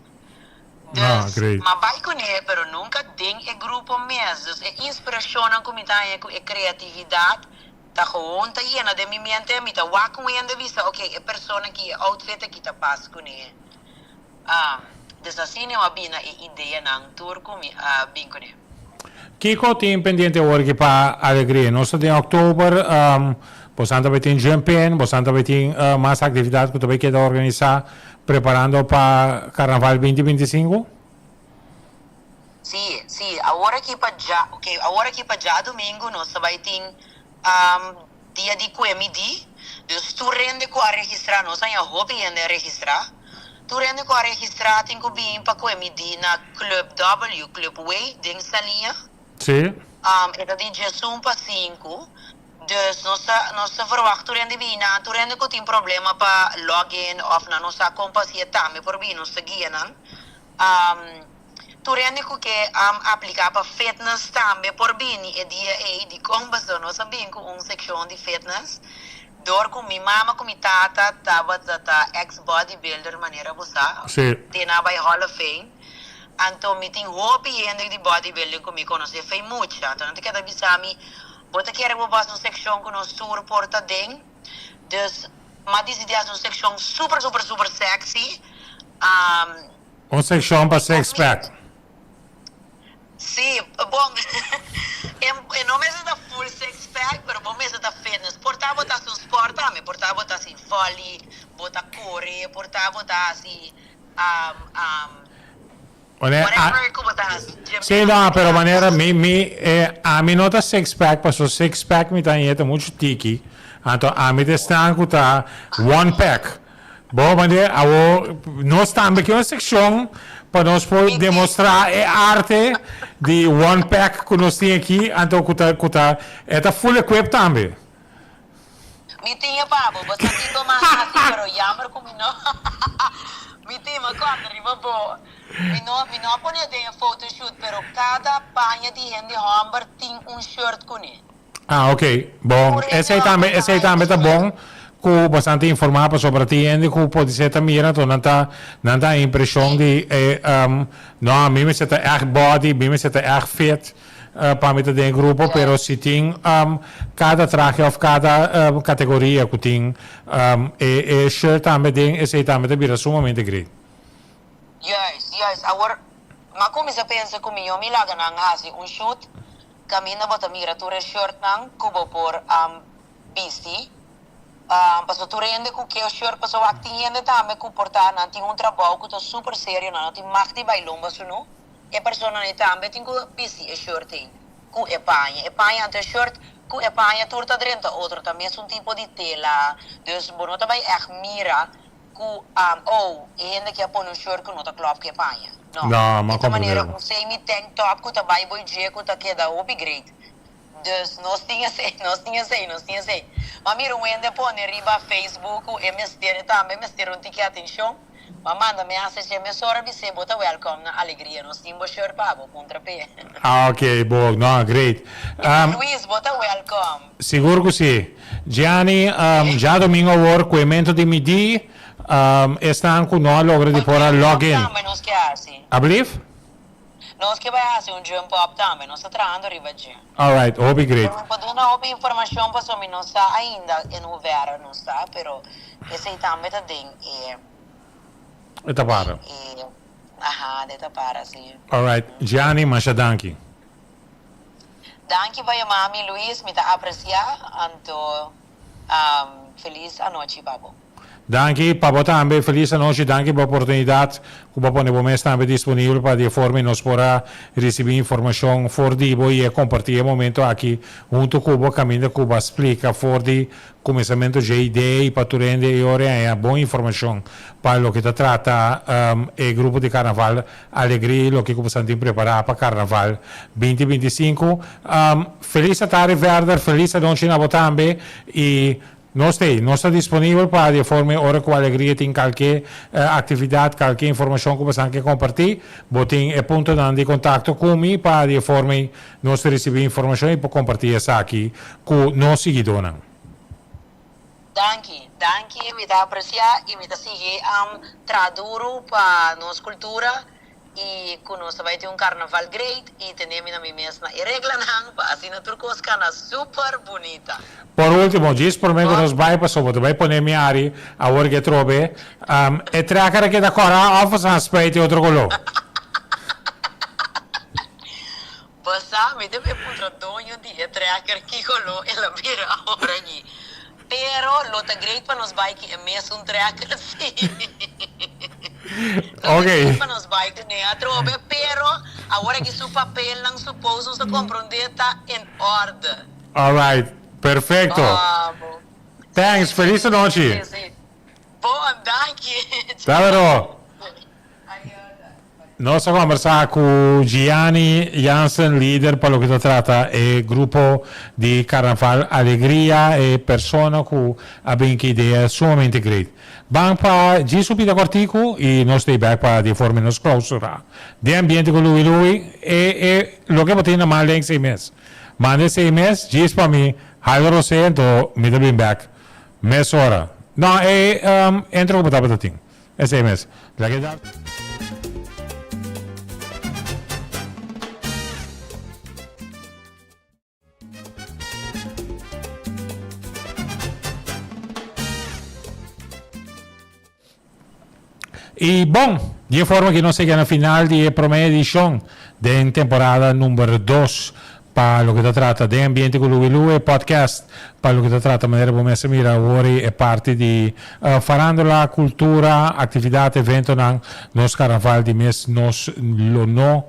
Ah, Dus, great. m'a bai kuné, pero nunka den e grupo mes. Dus e inspirashonnan ku mi ta haña ku e kreatividat ta gewoon ta yena den mi mente. Mi ta wak un hende bisa, ok, e persona aki, e outfit aki ta pas kuné. Ah, dus asina mi a bini na e ideanan tur ku mi a bin kuné. Kiko tin pendiente awor aki pa Alegria? Nos ta den oktober, bosan ta bai tin jump in, bosan ta bai tin mas aktividat ku ta bai keda organisá preparando pa Karnaval binti 25? Sí, sí, awor aki pa dja, ok, awor aki pa djadumingu nos ta bai tin dia di kue midí, dus tur hende ku a registrá, nos haña hopi hende a registrá, tur hende ku a registrá tin ku bini pa kue midí na Club W, Club W den Saliña. Sí. E ta di djesun pa sinku, dus nos ta nos ta verwagt tur hende bini nan, tur hende ku tin problema pa log in òf nan no sa kon pa hasié tambe por bini, nos ta guia nan. Tur hende ku ke apliká pa fitness tambe por bini e dia ei. Dikon? Pasobra nos a bin ku un sekshon di fitness dor ku mi mama ku mi tata tabata ta ex bodybuilder manera bo sa, te nan a bai Hall of Fame. Anto mi tin hopi hende di bodybuilding ku mi konosé fei mucha. Anto nan ta keda bisa mi, bo ta kere bo basa un sekshon ku nos tur por ta den? Dus m'a disidí hasi un sekshon super super super sexy. Un sekshon pa six pack. Sí, bon, e no mester ta full six pack, pero bo mester ta fitness. Por ta bo ta hasi un sport tambe, por ta bo ta hasi volley, bo ta kore, por ta bo ta hasi whatever ku bo ta hasi. Sí, no, pero manera mi, mi, ami no ta six pack, paso six pack mi ta haña ta muchu tiki. Anto ami ta esnan ku ta one pack. Bo mande awo nos tambe ke un sekshon pa nos por demostrá e arte di one pack ku nos tin aki anto ku ta ku ta e ta full equip tambe. Mi tin e pa bo, bo sa kiko mas hasi pero jammer ku mi no mi tin mi a kòrda riba bo. Mi no mi no a pone den e photoshoot pero kada paña di hende hòmber tin un shirt kuné. Ah, ok. Bon, esei tambe, esei tambe ta bon ku bastante informá pasobra tin hende ku podisé ta mira anto nan ta nan ta impreshon di e no a mi mester ta ègt body, mi mester ta ègt fit pa mi ta den e grupo pero si tin kada trahe òf kada kategoria ku tin e e shirt tambe den esei tambe ta bira sumamente great. Juist, juist. Awor m'a kuminsá pensa ku mihó mi laga nan hasi un shoot Kaminda bo ta mira tur e shirtnan ku bo por bisti. Pasobra tur hende ku ke shirt pasobra wak tin hende tambe ku por ta nan tin un trabou ku ta super serio nan no tin mag di bai lomba sunu. E personanan ei tambe tin ku bisti e shirt ei ku e paña. E paña anto e shirt ku e paña tur ta drenta otro ta mesun tipo di tela. Dus bo no ta bai ègt mira Ku oh, e hende ke a pone un shirt ku no ta klòp ku e paña. No. No, m'a E ta manera komprendé. un semi tank top ku ta bai bo dje ku ta keda hopi great. Dus nos tin esei, nos tin esei, nos tin esei. M'a mira un hende pone riba Facebook ku e mester, e tambe mester un tiki atenshon. M'a manda message e mesora bis'é bo ta welkom na Alegria, nos tin bo shirt pa bo, puntra p'e. Ah, ok, bo, no, great. Luis, bo ta welkom. Sigur ku si. Gianni, djadomingo awor ku e mento di midí, esnan ku no a logra di por a Un log jump up in. tambe nos ke hasi. Ablief? Nos ke bai hasi un jump up tambe. Nos ta trahando riba dje. Alright, hopi great. Pero mi por duna hopi informashon pasobra mi no sa ainda en hoeverre nos ta, pero esei tambe ta den e. E ta para. E, aha, den ta para, si. Alright, Gianni, masha danki. Danki pa yama mi Luis, mi ta aprecia, anto feliz anochi pa bo. Danki pa bo tambe, feliz anochi, danki pa oportunidad cu bo a pone bo mes tambe disponibel pa di e forma y nos por a ricibi informacion for di bo y a comparti e momento aki hunto cu bo caminda cu bo a splica for di Kuminsamentu dje idea i pa tur hende e ora haña bon informashon pa loke ta trata e grupo di Karnaval Alegria i loke ku boso tin prepará pa Karnaval 2025. Felis atardi verder, felis anochi na bo tambe i nos t'ei, nos ta disponibel pa di e forma e ora ku Alegria tin kalke aktividat, kalke informashon ku boso ke kompartí, bo tin e puntonan di kontakto ku mi pa di e forma ei Nos ta risibí informashon i por kompartí esaki ku nos siguidónan. Danki, danki, mi ta apresiá i mi ta sigui traha duru pa nos kultura i ku nos ta bai tin un karnaval great i tene mi na mi mes na e reglanan pa asina tur kos kana super bunita. Por último, djis promé ku nos bai pasobra bo ta bai pone mi ari awor ke trobe, e tracker a keda kòrá òf a spuit e otro koló? Bo sa, mi debe puntra doño di e tracker kiko lo el a bira awor aki. Pero lo ta great pa nos bai ki e mesun tracker si. Lo ta great pa nos bai kuné atrobe, pero awor aki su papelnan suppose nos ta komprondé ta en orde. Alright, perfecto. Babo. Thanks, feliz anochi. Si, si. Bon, danki. Ta bero. Nos a conversa cu Gianni Jansen, lider pa loke ta trata e grupo di Carnaval Alegria, e persona cu a bin cu idea sumamente great. Ban pa djis un pida cortico y nos ta bek pa di forma nos clausura den ambiente cu Louie Louie e e loke bo tin na man den esey mes. Manda esey mes djis pa mi hala rosé anto mi ta bin bek mesora. No e intro cu bo tabata tin. Esei mes. Laga e dar. I bon, di e forma ki nos a yega na final di e prome edishon den temporada number dos. Pa loke ta trata Den Ambiente ku Louie Lue podcast, pa loke ta trata manera bo mester mira awor e parti di farándula, kultura, aktividat, eventonan, nos karnaval di mes nos lo no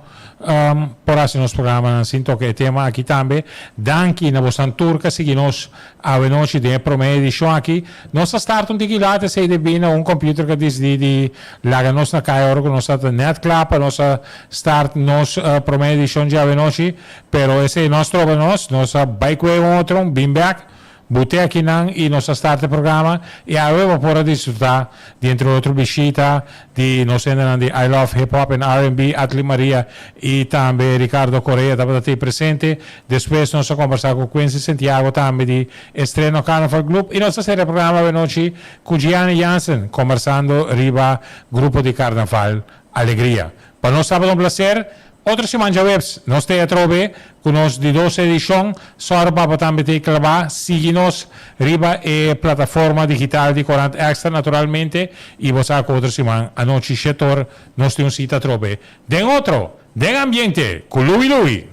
por hasi nos programanan sin toka e tema aki tambe. Danki na bosnan tur ku a sigui nos awe nochi den e promé edishon aki. Nos a start un tiki lat esei debí na un computer ku a disidí di laga nos na kai ora ku nos tabata nèt kla pa nos a start nos promé edishon dje awe nochi. Pero esei no a stroba nos, nos a bai kue un otro, bin bek, bute akinan i nos a start e programa i awe bo por a disfruta di entre otro bishita di nos hendenan di I Love Hip Hop and R&B, Atli Maria i tambe Ricardo Correa tabata tei presente. Despues nos a kombersa ku Quincy Santiago tambe di Estreno Carnaval Group i nos a sera e programa awe nochi ku Gianni Jansen kombersando riba grupo di Carnaval Alegria. Pa nos tabata un placer. Otro siman djaweps nos ta e atrobe ku nos di dos edishon. Sòru pa bo tambe ta e klabá. Sigui nos riba e plataforma digital di Korant Extra naturalmente i bo sa ku otro siman anochi shetor nos tin un sita atrobe den otro Den Ambiente ku Louie Louie.